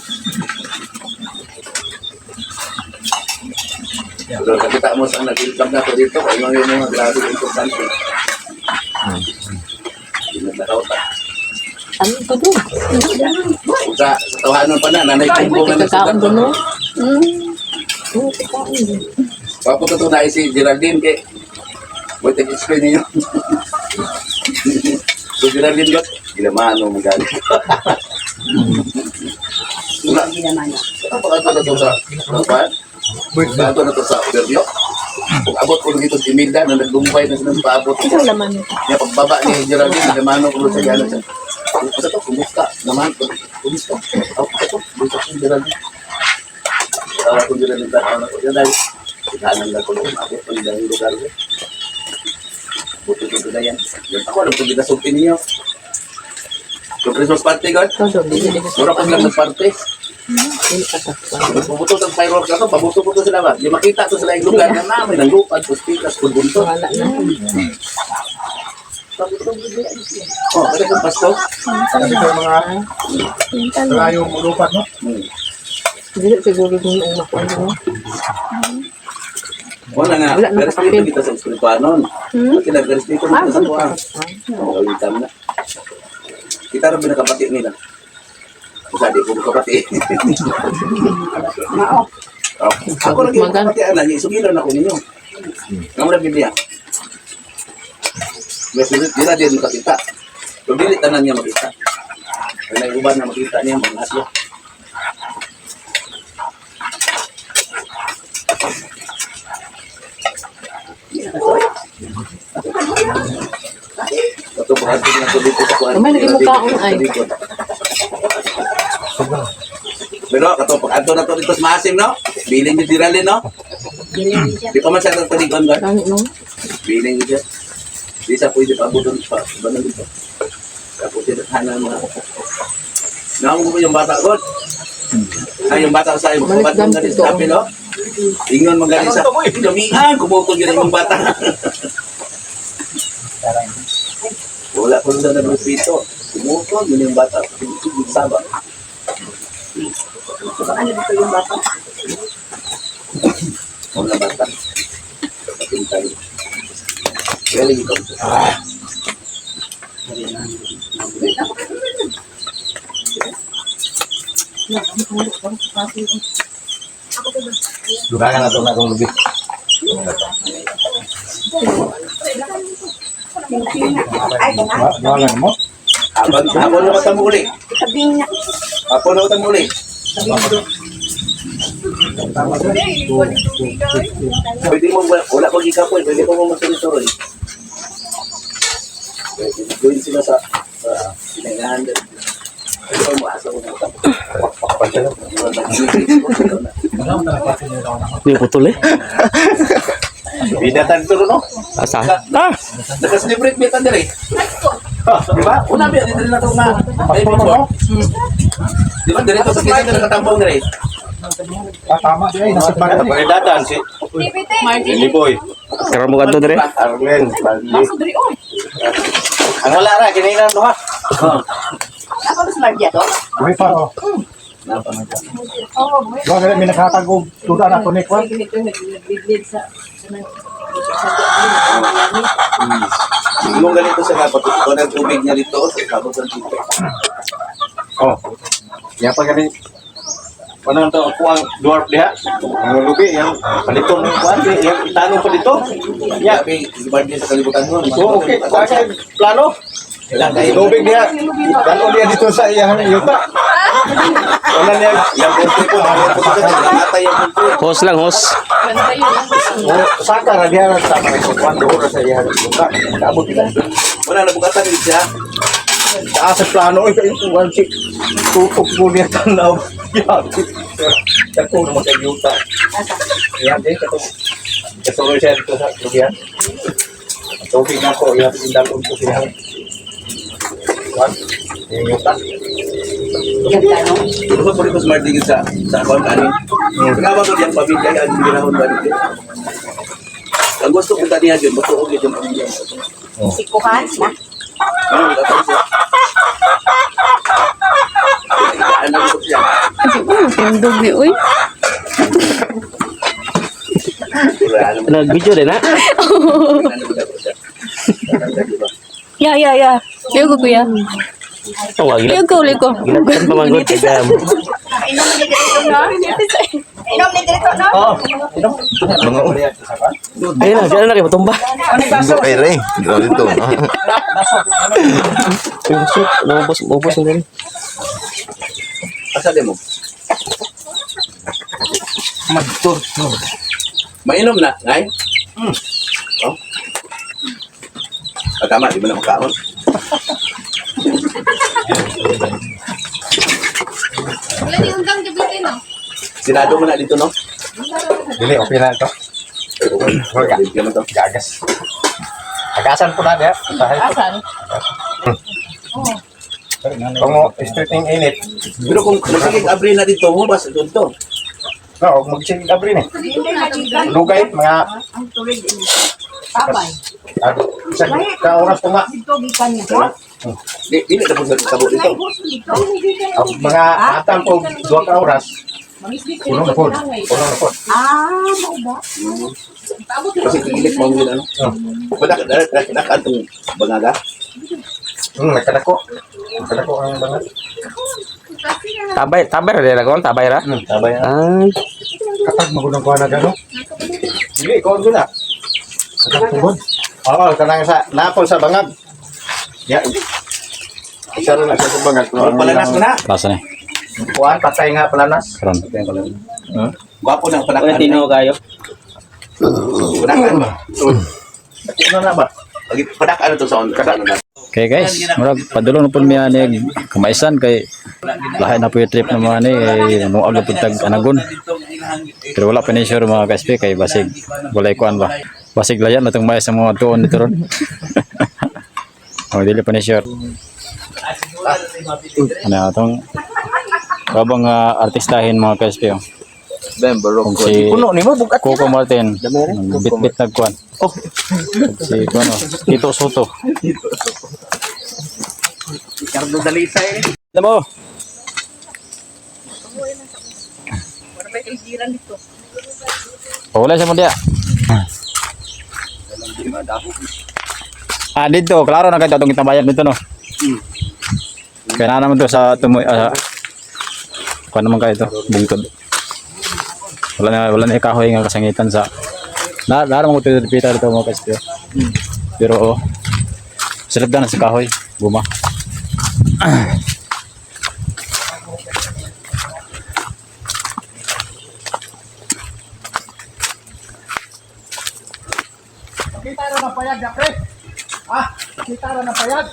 Pero nakita mo sa nag-income na ko dito, kaya yung mga grabe importante. Hindi na ta. Ano to doon? Sa tawanan pa na, nanay kumbong na Kakaon nagsugat. doon, no? Oo, kakaon doon. Papunta to na si Geraldine kay wait, explain niyo. So Geraldine got gilamano mo galit. Wala Gilamano. Ano pa na to sa sa Bato na to sa Berlio. Kung abot ko dito si Imelda na naglumpay na silang paabot. Ito laman. Niya pagbaba ni Geraldine, gilamano ko sa yana siya. Kumusta to? Kumusta? Naman, kumusta? Ako to, kumusta si Geraldine? Tawa ko Geraldine, tawa na ko. Yan dahil, ikanan lang ko doon, abot ko yung lugar ko. Buti ko na yan. Yan ako, alam ko ginasulti ninyo. So, Christmas party, God. Ito doon, dili dili Mura ko lang nag-party. Dili ka takpan. Magbubuto ng fireworks ako, pabuto-buto sila ba? Di makita to sila yung lugar na namin, ang lupad, pustikas, kulbunto. Wala na. Oh, kasi kung Pasko. Kasi ito yung mga malayong lupat, no? Dili siguro doon ang makuha no? Wala nga, Wala na pero kapapil. kita sa espirituanon. Hmm? Kina, pero dito Ah, kita sa doon kuha. ka. Oo, tama na. Kita rin binakapati nila. Kasi di ko makapati. Mao. Oh, ako lagi Magan. makapati, ana, sugilan ako ninyo. Ang mga Biblia. May sunod, di na din makakita. Pero dili tanan niya makita. Kaya uban na makita niya, mga aslo. Ito, bahagi na ito dito sa kuwan. Kamay, lagi mo kaon, ay. Pero kato pag adto na to dito sa Maasim, no? Bilin niyo dirali, no? Di pa man siya nagtaligon ba? Gani no? Bilin niyo siya. Di sa pwede pa abot pa ba na dito. Tapos siya hana mga. Naamo ko yung bata ko. Ay, yung bata sa imo, Balik kubat mo dam sa dito. tapil, oh. Ingon man gani sa, lamian, kumukod yun ang bata. Wala ko sa nagrespeto. Kumukod yun yung bata. Saba. Ano dito yung bata? Wala bata. Kapintay. Galing ikaw. Dugangan na to na akong lubi. Ay, kana. Wala mo. Habang hapon na matang muli. Tabing na. Hapon na matang muli. Pwede mo, wala pag ikapoy, pwede mo mo masuloy-suloy. Pwede join sila sa sinagahan. Pwede mo asa ko na matang. Di putol eh. Bidatan to no? Asa? Ah! Naka-celebrate bita dire. Di ba? Una ba dito na to na. Ay, before. Di ba dire to sa kisa na nakatambong dire. Ah, tama. Ay, nasa bagay. Pagidatan si Lily Boy. Karon mo kadto dire. Arlen, Barley. Ang wala ra kini na duha. Ako mas Mardia to. Buhay pa, oh. Wala ganit, may nakatag og tuda na to ni Kwan. Ito nagbibig sa Yung ganito sa kapatid ko ng tubig niya dito sa kabog ng dito. Oh. Ya pa gani. Ano to ako ang dwarf diha? Ang lubi yang paliton ng kuan, yang tanong pa dito. Ya, may si Barney sa kalibutan mo. So okay, kuan kay plano. Tubig diha. Dalo diha dito sa iyang yuta. Wala niya Yang konti ko, yang konti ko, natay yung konti. Host lang, host. Oh, saka ra diha sa mga kuan doon ra sa iyang yuta. Kaabot kita. Wala na bukatan din siya. Taas sa plano oy kay kuan si tutok mo niya tanaw. Ya. Dako mo sa yuta. Yan din katong kasuroy siya dito sa lubihan. Tubig na ko, iya dalon ko siya. Kuan, yung yuta. Yung tanong. Pero ba ko smart din sa account ani. Nga ba ko diyang pamilya ay ang ginahon ba dito? Ang gusto ko taniya yun, matuog yun yung pamilya. Si Kuhan na. Ano, gatong siya. Ano ko siya? Tindog ni uy. Nag-video din ha. Ano ko siya? Yeah. Yo ko kuya. Oh, gila. Yung kauli ko. Gilatan pa man gud kay Inom ni dito no? Inom ni dito no? Ayun na, diyan na kay matumba. Ay, Ray. Grabe to. Ubos, ubos, ubos na dali. Asa di mo? Magtortor. Mainom na, ngay? Oh. Ah, tama, di mo na makaon. Wala ni undang gabi no. Sinado mo na dito, no? Dili, okay na ito. Limpyo mo to. Gagas. Agasan po na diya. Asan? Kung street ng init. Pero kung masigig abri na dito, mo basta doon to. No, magsigig abri ni. Lugay, mga Ang tulig ini. Tabay. Sa ka oras ko nga. Dito gikan niya. Di, dili na po sa tabo dito. Ang mga atang ko duha ka oras. Puno na po. Puno na po. Ah, mao ba? Kasi init mo yun, ano? Wala ka, naka itong bangaga. Nagkadako. Nagkadako ang bangat. Tabay, tabay ra dira kon, tabay ra. Tabay na. Ay, Kapag magunang kuha na gano. Dili, ko na. Tugod. Oo, kanang sa napol sa bangag. Ya. Isa rin na siya sa bangag. Palanas mo na. Klasa ni. Kuan, patay nga palanas. Karon. Gwapo ng wala panakan. tino kayo. Panakan ba? Ano na ba? Panakan to sa on. Sa ano na. Okay guys, murag padulong na pud mi ani kamaisan kay lahi na po yung trip na mga ani kay nuag na pud tag anagon. Pero wala pa ni sure mga ka-SP kay basig walay kuan ba. Basig layan na tong mais ang mga tuon dito ron. Oh, dili pa ni sure. Ano atong kabang artistahin mga ka-SP oh. Ben, Kung si Puno nimo bugat. Coco Martin, bit-bit nagkuan. Oh. Si kuan oh, Tito Soto. Ricardo Dalisay. Alam mo? Wala siya mo diya. Ah, dito, klaro na kayo itong itambayan dito, no? Kaya na naman to sa tumoy, kuha naman kayo ito, bungtod. Wala na kahoy nga kasangitan sa, na, na naman ko ito pita dito mga kasyo. Pero, oh, silip na sa kahoy, guma. Kita ra ng payag, pre. Ah, kita ra ng payag.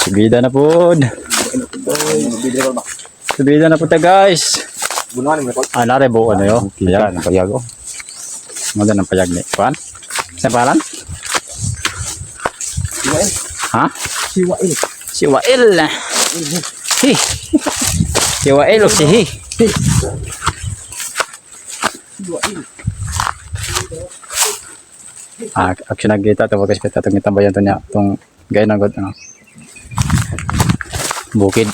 Subida na po. Subida na po ta guys. Ah, nare buo ano yo? Payag. Ang payag oh. Mo ng payag ni. Kuan? Sa pangalan? Wael. Ha? Si Wael. Si Wael. Hi. Si Wael o si Hi. Ah, action nagkita to guys, peta tong itambayan to niya tong gay na god ano. Bukid.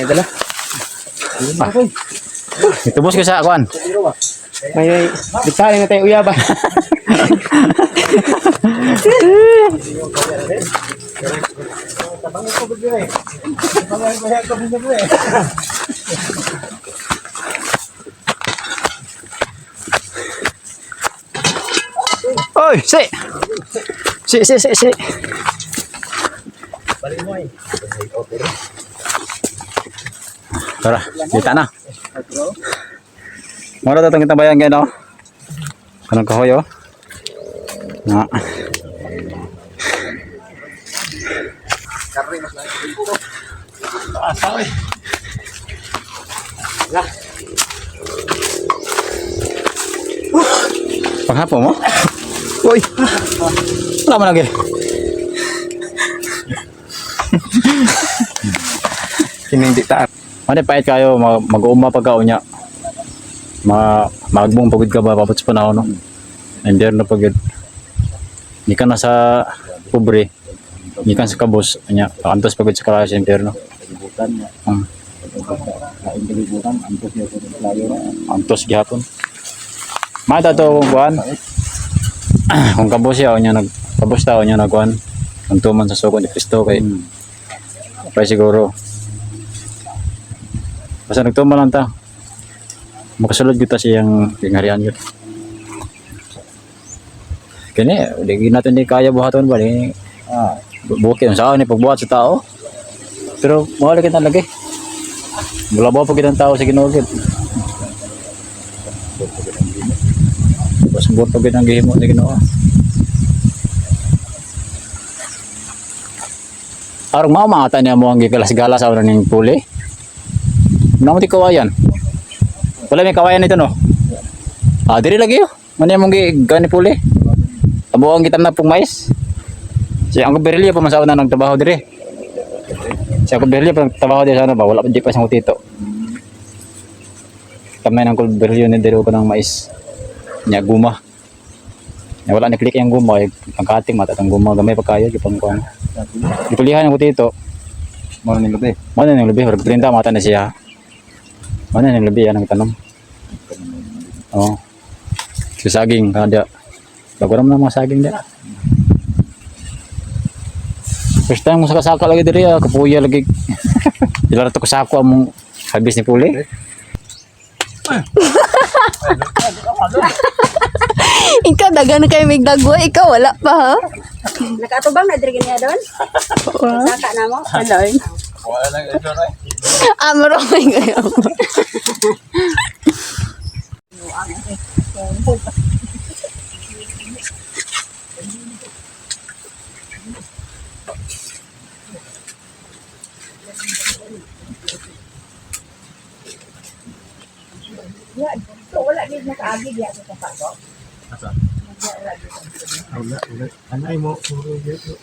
Dala. Itubos ko sa kuan. May bitsahin na tayo uyaba. Oy, si. Si si si si. Tara, kita na. Mura to itong itambayan ngayon, no? Kanang kahoy, oh. Na. Panghapo mo? Uy! Wala mo lagi. Hindi ta. Mane pait kayo mag-uuma pag niya. Ma magbong pagod ka ba papot sa panahon no. Imbyerno pagod. Gikan na sa pobre, gikan sa kabos, nya antos pagod sa kalayo sa impyerno. Kalibutan nga. Hmm. Lain kalibutan, antos niya sa layo na. Antos gihapon. Mata to kung kuan. Kung kabos siya nya nag kabos tao nya nagkuan. Ang tuman sa sugo ni Kristo kay pa siguro. Basta nagtuman lang ta. Makasulod gyud ta siyang gingharian gyud. Kini, di natin di kaya buhaton ba di Ah, bukid ang saan ni pagbuhat sa tao. Pero mawala kita lagi. Mula ba pag kitang tao sa Ginoo gyud. Pasabot pag kitang gihimo sa Ginoo. Arong mao maata niya mo ang gigalas-galas sa ning puli. Namo ti kawayan. Wala may kawayan nito no. Ah, diri lagi yo. Man mong gi gani puli. Amo ang gitam na pong mais. Si Uncle Berilio pa masawa na nagtrabaho dire. Si Uncle Berilio pa nagtrabaho dire sa ano ba? Wala pa di pa siyang tito. Kamay ng Uncle Berilio ni dire ko ng mais. Nya guma. Nya wala ni click yung guma eh, ang kating mata ang guma gamay pa kayo gipang kuan. Gipulihan ko tito. mo ni lubi. Mo na ning lubi murag 30 mata na siya. Mo na ning lubi anang tanom. Oh. Si saging kada. Bago naman ang mga saging dia. First time mo saka-saka lagi diri ah, kapuya lagi. Ila ra to kasako among habis ni Puli. Ikaw, dagan na kayo migdagwa. Ikaw, wala pa, ha? Nakatubang na diri niya doon. Saka na mo. Hello. Ah, marami kayo. So wala gid nakaagi diya sa saka ko. Wala, wala. Anay mo, puro dito.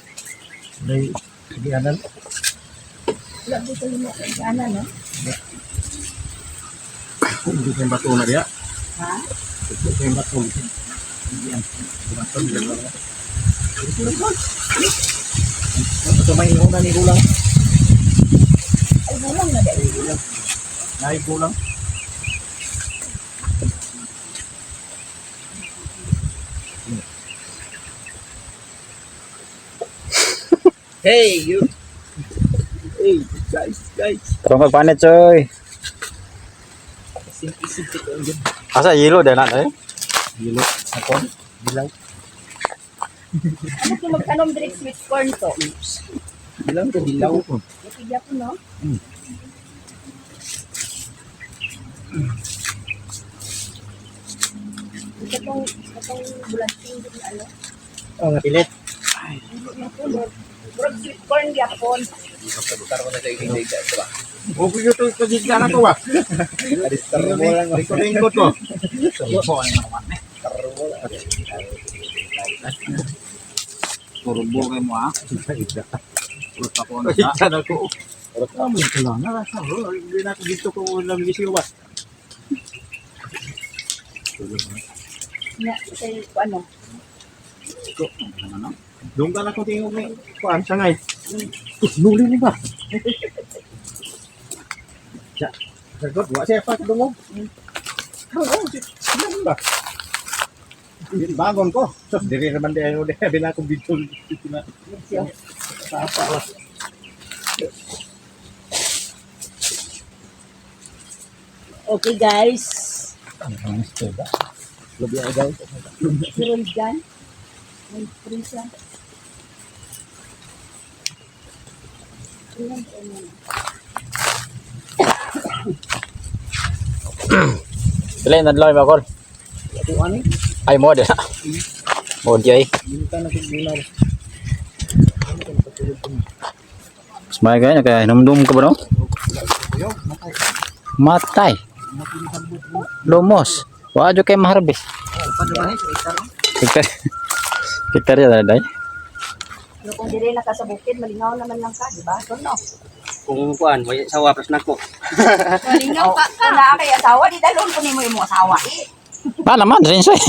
May anan. Wala gid kayo mo ana no. Hindi kayong bato na diya. Ha? Hindi kayong bato. Hindi yan. Bato nila lang. Ito may una ni gulang. Ay gulang na dai. Nay gulang. Hey, you. Hey, guys, guys. Tarong pagpanit choy. Asa yelo din na eh? Dilo. Ako. Dilaw. Ano kung magtanom diri sweet corn to? Dilaw to dilaw. Okay gyapon no. Katong katong bulanting din na ano. Oh, pilit. Murag sweet corn gyapon. Okay, ito pagigla na to ah. Lingkod ko. Turbo kay mo ah. Pagigla na ko. Amo ko lang na sa hindi na ako dito ko lang gisiw ba. Na kay ano. Dunggan ako tingog ni kuan sangay. Nuli ni ba? Ya. Sagot wa siya pa dungog. Oo, si ano ba? Bangon ko. So, diri naman di ayo di bila akong video dito na. Apa lah. Okay guys. Lubi ay guys. Pero dyan. May free siya. Pila yung nadlaw yung bakol? Ay mo din. Mo di ay. Smile kayo, nakahinumdum ka ba no? Matay. Lumos. Wa kay maharbis. Hektar. Hektar ya day. Pero kung dire na ka sa bukid, malingaw naman lang ka, di ba? So, no. Kung kuan, way sawa pres nako. Malingaw pa ka. Kung naa kay asawa, di dalon ko nimo imong asawa. Eh. Pa naman, Rinsoy.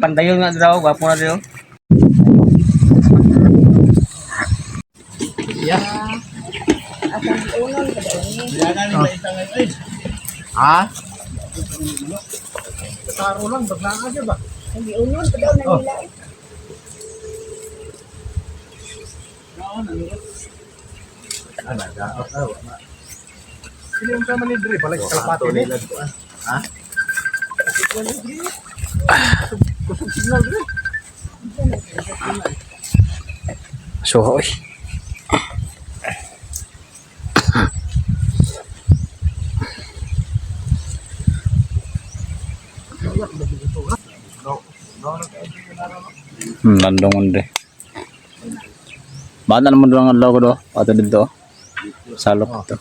Pandayon nga daw, gwapo na daw. Ha? Unon pa daw na nila. So, oy. Landong unde. Bata naman doon ang adlaw ko do. Ato dito. Salok to.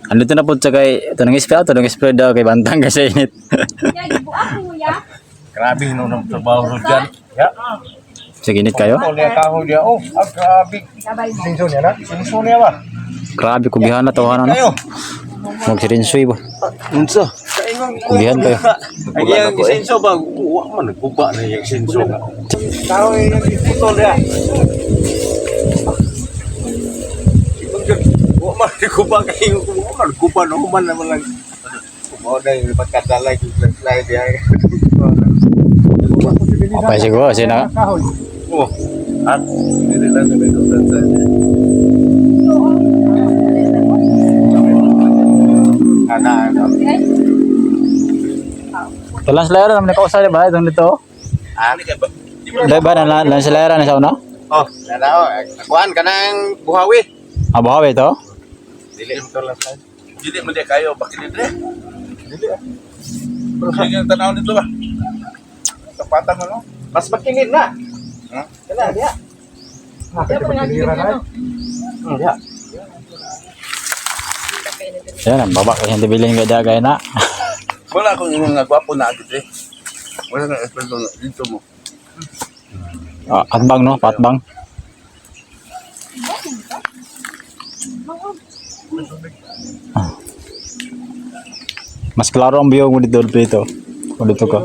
Andito na po sa kay ito nang spray ato nang spray daw kay bantang kasi init. Ya, gibuak mo ya. Grabe no ng trabaho ro dyan. Ya. Sige init kayo. Ol ya kahoy dia. Oh, ah, grabe. Sabay mo. Sinso niya na? Sinso niya ba? Grabe kugihan na tawahan na. Kayo. Magsirinsoy ba. Unsa? Kugihan kayo. Ay, yang sinso ba? Wa man guba na yung sinso. Kahoy yung putol ya. Wa man guba kayo. Wa man guba no man naman lang. Mo na yung pagkadala yung slide diya. Okay siguro sina. Oh. At dili lang kami sa. Ana ano. Talan sila naman ni kausa di ba itong dito. Ah, Di ba na lan sila na sa una? Oh, nana oh, kuan kanang buhawi. Ah, buhawi ito? Dili mo to lang slide. Dili man di kayo bakit dili. Dili ah. Sige ang tanaw nito ba? Tapatan mo no? Mas makilid na. Ha? Kana diya. Ya. Yan, ang baba kasi hindi bilhin kay dagay na. Wala akong ingon nga gwapo na agad eh. Wala na espresso na dito mo. Ah, atbang no, patbang. Ah. Mas klaro ang view mo dito dito. Kung dito ka.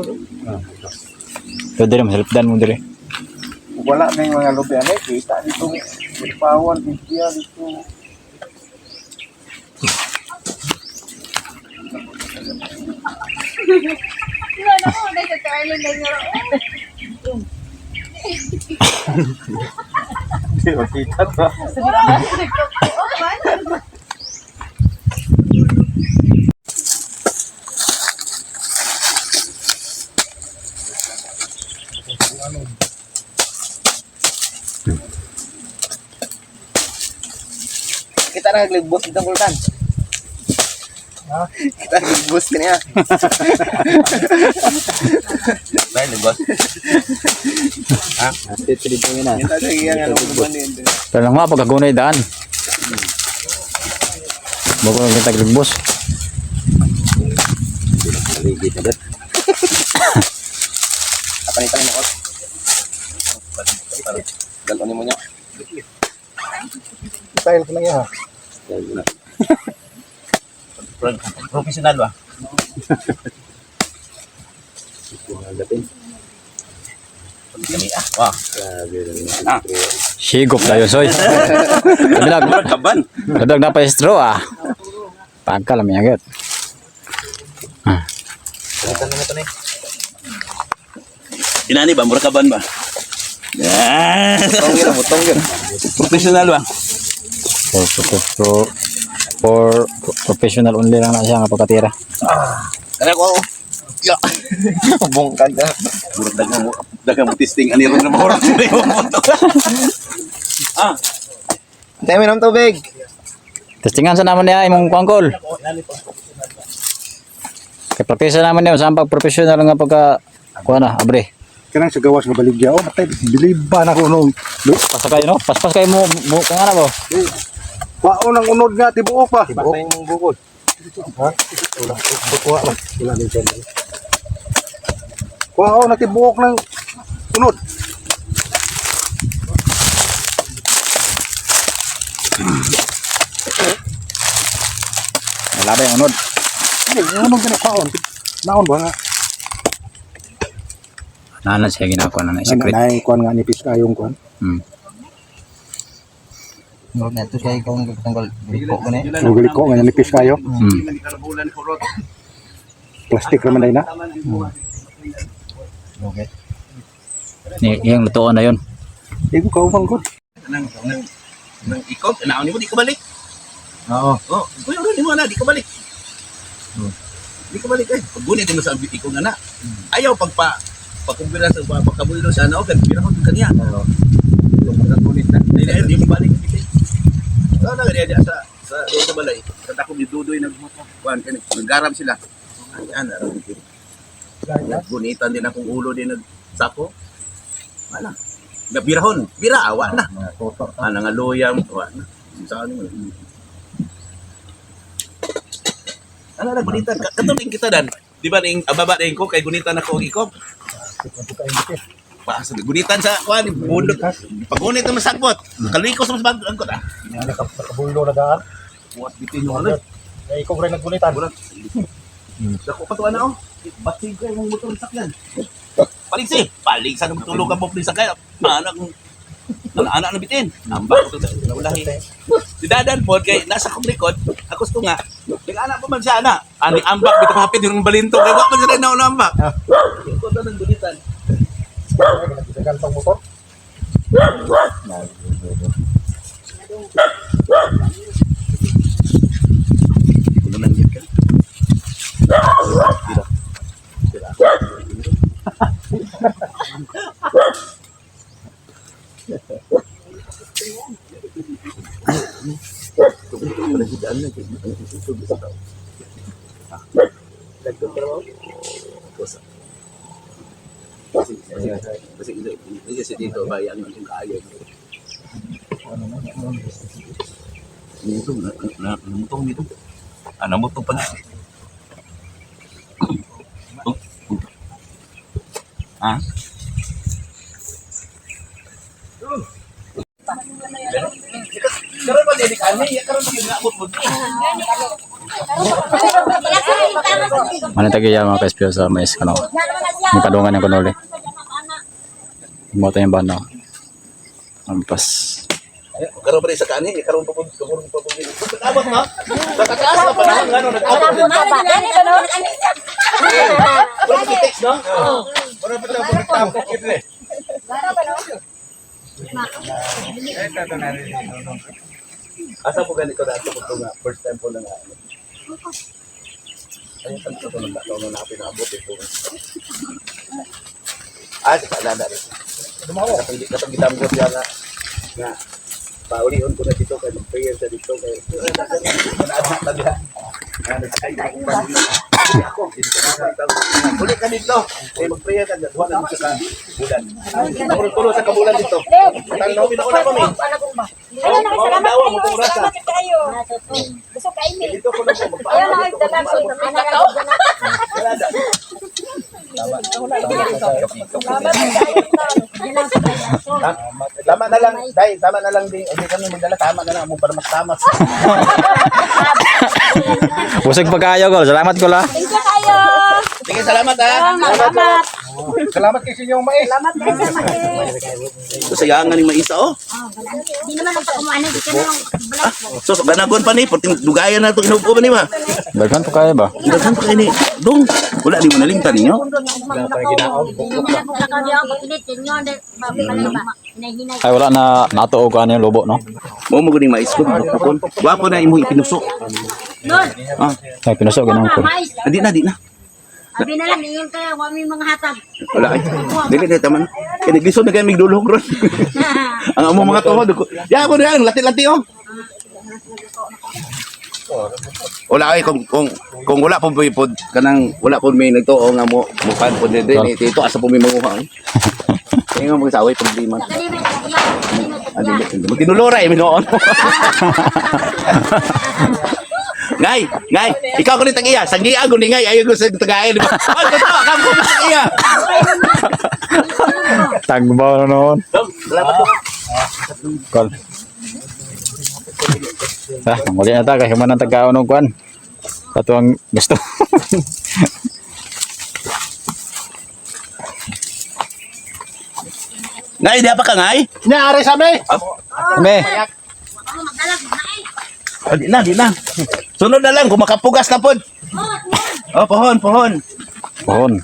Pwede rin, masalipdan mo diri. Wala na yung mga lubi ane, kita dito. Pawan, bigyan dito. Wala na ko, dahil sa Thailand na nga. Di makita to. Wala ko, man. Kita na naglibos dito ang kultan. Ha? Kita naglibos kaniya. Dahil di ba? Dito dito na. Kita sa iya nga nung din. Pero lang mga pagkagunay daan. Bago lang kita grigbos. Maligid na bet. Apa ni tanong ko? Galon mo niya. Style ko lang yan. Professional ba? Wah. Ah, Higop tayo, soy. Kabilag, kaban. kabilag na pa straw ah. Pagka lang agad. Ah. Inani ba mura kaban ba? Yeah. Tong yun, butong yun. Professional ba? For, for, for, for professional only lang na siya nga pagkatira. Kana ko. Ya. Bungkag na. Murag daghang mo daghang mo testing ani ron na mahurot sa imo moto. Ah, Tayo minom tubig. Testingan sa naman niya imong kwangkol. Kay practice naman niya sa pag professional nga pagka kuha na abre. Kanang sa gawas nga baligya oh, matay bilib ba na ko no. Pasa kayo no? Paspas kayo mo, mo kung ano ba? Wao nang unod nga tibuok pa. Tibuok. Yung bukod. Ha? Wala kuha lang. Wala ni dyan. Kuha na tibuok ng unod. Labay ang unod. Ay, ano gani kaon? Naon ba nga? Nana siya ginagawa na Ay, secret. nay kuan nga nipis kayong kuan. Na ito siya ikaw ang tanggal liko ko na. So gali ko nga nipis kayo. Plastic raman day na. Okay. Ni yung lutoon na yun. Igo ka umang gud. Nang nang ikog, naon nimo di ka balik. Oo. Oh, kuya ro nimo na di ka balik. Di ka balik eh. Paggunit mo sa ikog nga na. Ayaw pagpa pagkumbira sa pagkabulo sa ano kan pira ko kaniya. Oo. Pagkunit na. Dili ay di mo balik dito. So na gani sa sa sa balay. Sa dako ni Dudoy nag kuan kani naggaram sila. Ayan, aram dito. Gunitan din akong ulo din nagsako. Wala. Gabirahon, bira awa na. Ana nga luyang, wa na. Sa ano mo. Ano na gunitan katong kita dan. Di ba ning ababa ning ko kay gunitan ako og ikog. Paasa gunitan sa kuan bundok. Paggunit na masakbot. Kalikos mas bag angkot ah. Nakabulo na daan. Buat bitin mo ano. Ay ikaw rin naggunitan. Dako pa to ana oh. Batig ko imong motor sa sakyan. Paligsi, palig sa tulog ka po sa sakyan. Anak anak na bitin. Ambak ko sa ulahi. Si Dadan po kay nasa kong likod, ako sa tunga. Nag-anak pa man siya ana. Ani ambak bitaw hapit yung balinto kay wa man siya na ambak. Ko to nang gunitan. Nagbisagan tong motor. Kulo nang ka. Tira. Tira. Kasi dito ba yan ang kaayo. Dito, namutong dito. Ah, namutong pa na. Ah? Karon ba dili kani? Karon ba gyud naabot mo? Ano tagiya mga ka-SPO sa mais kano. May padungan yung kanuli. Mo tayo yung bano. Ampas. Karon ba sa kani? Karon pa po, karon pa po. Nag-abot no? Nakataas na panahon ngano nag-abot. Wala pa text no? Wala pa tao pagtapok gid eh. Asa po ganito na ato po nga first time po na nga. ano. Ay, ang ito na ito na pinabot ito. Ah, sa paalala rin. Katong katong gitambot siya nga nga paulihon ko na dito kay mag-prayer sa dito kay Wala na diha. Uli ka dito. Eh, mag-prayer ka. Duha na dito sa bulan. Tulo sa kabulan dito. Tanaw, pinauna pa mi. Ayun, Oh, salamat dawa, kayo. magpurasa. Salamat kayo. Gusto kayo ni. Dito ko na po. Ayun, nagdalag. Tama na lang, dai, tama na lang din. Hindi kami magdala, tama na lang mo para mas tama. Busog pa kayo gol. Salamat ko la. Thank you kayo. Sige, salamat ha. Salamat. Salamat kay sa inyong mais. Salamat kayo sa mais. So, sayangan ni maisa oh. Di naman ang pagkumuan, di ka naman So, so ganagon pa ni, puting dugayan na itong inuupo pa ni ma. Daghan po kayo ba? Daghan pa kayo ni. Dong, wala di mo nalimtan ninyo. Ay wala na natuog ko ano yung lobo no. Mo mo guning mais ko, bukon. Wapo na imong ipinuso. Ah, Ay pinusok ganun ko. di na, di na. Abi na lang, iyon kaya, wa may mga hatag. Wala ay. Dili na taman. Kay naglisod na kayo migdulog ron. Ang among mga tuhod. Ya mo na lati-lati oh. Wala ay kung wala po pod kanang wala po may nagtuo nga mo mukan po din din dito asa po may manguha. Eh. Kaya nga mga saway problema. Ah, dili, dili. Magtinulora eh noon. Ngay, ngay, ikaw ko ni tag-iya, sangiya ko ni ngay, ayaw ko sa tagay, di ba? Ay, totoo, akam ko ni tag-iya. Tagbaw na noon. Dong, salamat po. Kol. Ah, muli na ta kay human ang tagkaon og kuan. Kato ang gusto. Ngay, di pa ka ngay? Naari sa may. Me. Oh, di na, di na. Sunod na lang kung makapugas na pod. Oh, pohon, pohon. Pohon.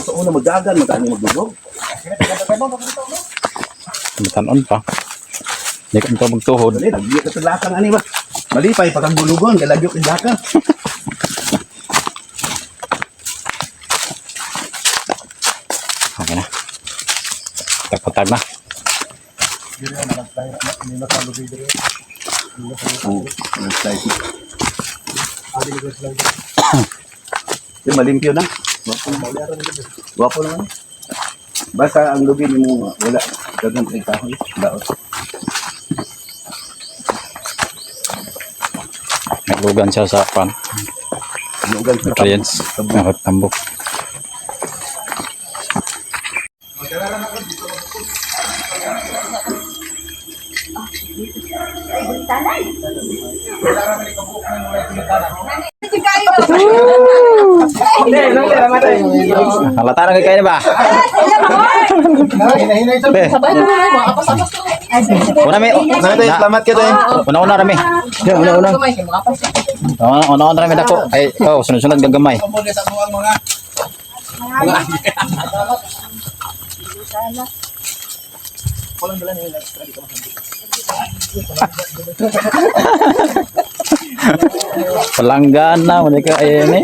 Sa una magagan, magkano magdugog? Matanon pa. Hindi ka ito magtuhod. Dali, lagyo ka sa lakang ani ba? Malipay pagkagulugon, kay lagyo kay lakang. Okay na. Tagpatag na. Oo, nag-slide. Yung malimpyo na. Gwapo naman. Gwapo naman. Basta ang lubi ni mo wala. Dagan kay kahoy. Daot. Naglugan siya sa pan. Lugan sa Nutrients. Tambok. Halata na kayo na ba? Hinahinay sa Be. Una mi. Salamat ka tayo. Una una rami. Una una. Una una una rami dako. Ay, oh, sunod-sunod gagamay. Palanggana, wala ka ay ni.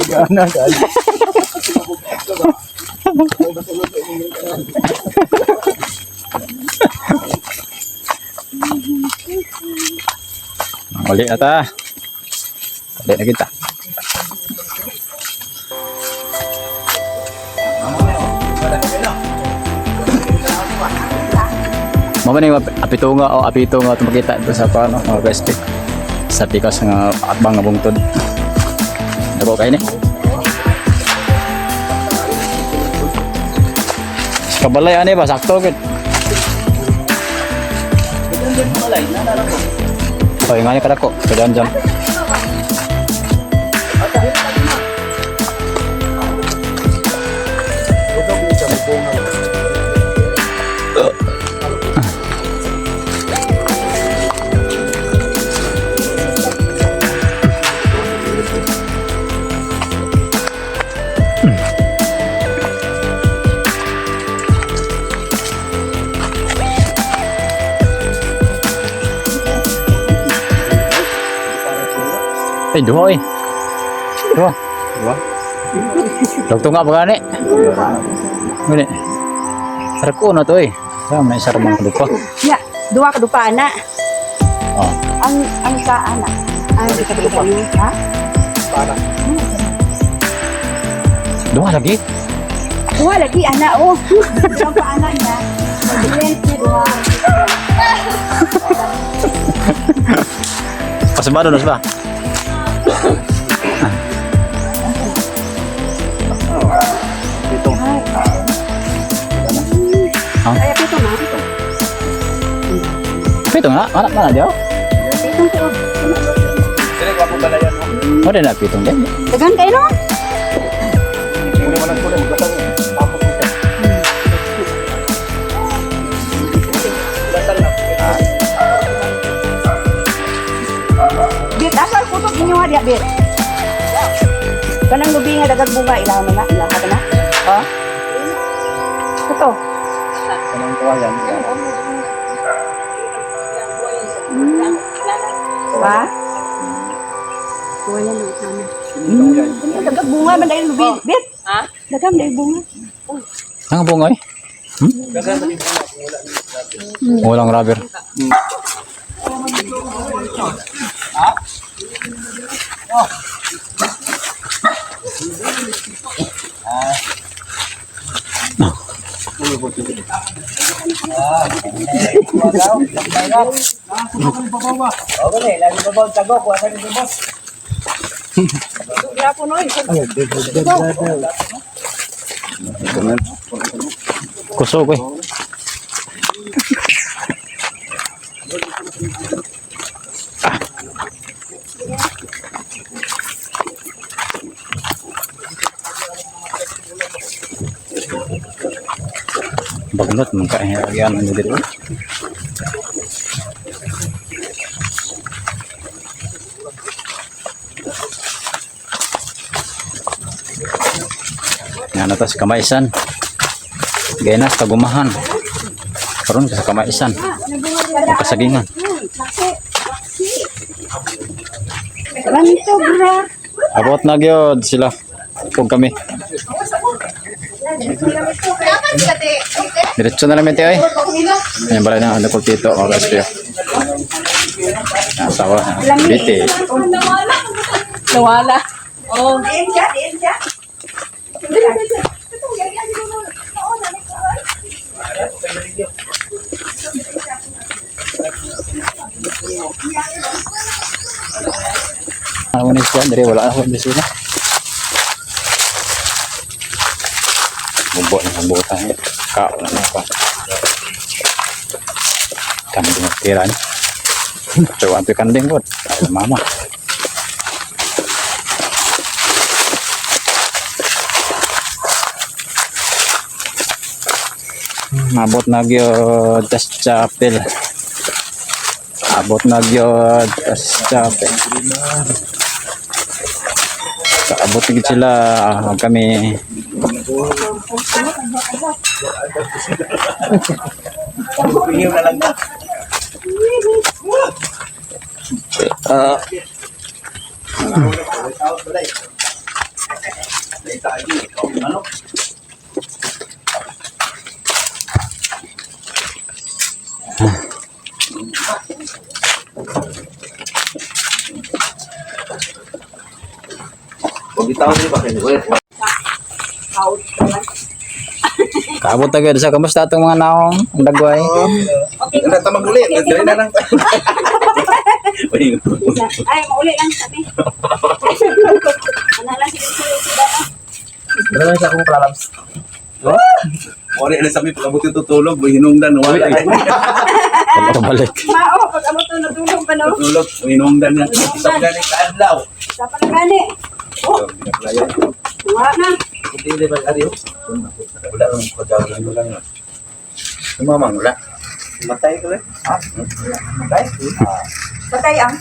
Uli na ta. Uli na kita. Mama ni apito nga o apito nga tumakita ito sa paano mga best pick. Sa pikas nga atbang nga bungtod. Dako kay ni. Kabalay ani ba sakto gid. Oy, nga ni kadako. Kadaan dyan. Ay, duha eh. Duha. Duha. Dugtong nga pa gani. Gani. Sarko na to eh. Sa may sarmang kadupa. Ya, duha ka dupa ana. Oh. Ang ka ana. Ay, di ka dupa. Ha? Duha lagi. Duha lagi ana oh. Duha pa ana niya. Mabilin duha. Pasabado na ba? Ay, pito na. Pito nga, mana mana dia? Pitong ko. Mo din na pitong din. Dagan kayo no? Bit, asa ang putok inyo ha diya, Bit? Kanang lubi nga dagang bunga, ilaw na na, ilaw ka na. Ha? Ito. Ha? Kuha yan ang ano. Dagang bunga man dahil lubi. Bit! Ha? Dagang dahil bunga. Ang bunga eh. Hmm? Walang rubber. Ganun. Kusog eh. Ah. Bagnot man kaya yan ano dito. Yan na tas kamaisan. Gaynas tagumahan. Karon sa kamaisan. Ang kasagingan. Ranto bra. Abot na gyud sila. Kung kami. Diretso na namin tayo eh. Ayan balay na ano ko tito mga ka-SPO. Asawa. Biti. Nawala. Oh. Diin siya, diin siya. Ano ni siya? Dire wala ako bisina. Bumbo na ang buta niya. Kao na na pa. Kami din tira ni. Coba ambil kanding pun. Ay, mama. Abot na gyud tas chapel. Abot na gyud tas chapel. Kaabot na gyud sila ah, kami. Pag itaw niyo ba kayo? Ulit. Kaabot na gyud sa kamusta atong mga naong ang dagway. Ano ta maguli? Dali na lang. Uy, Ay, mauli lang sabi. Ano lang sila sila. Wala siya akong kalalabs. Ori na sabi pag abot yung tutulog, may hinungdan wala. Pagkabalik. Mao, pag amo to natulog pa no. Tutulog, may hinungdan na. Sa gani kaadlaw. Sa panagani. Oh, wala na. Hindi ba ari? Wala nang pagawin wala na. Sumamang wala. Matay ko eh. Ha? Matay? Patay ang.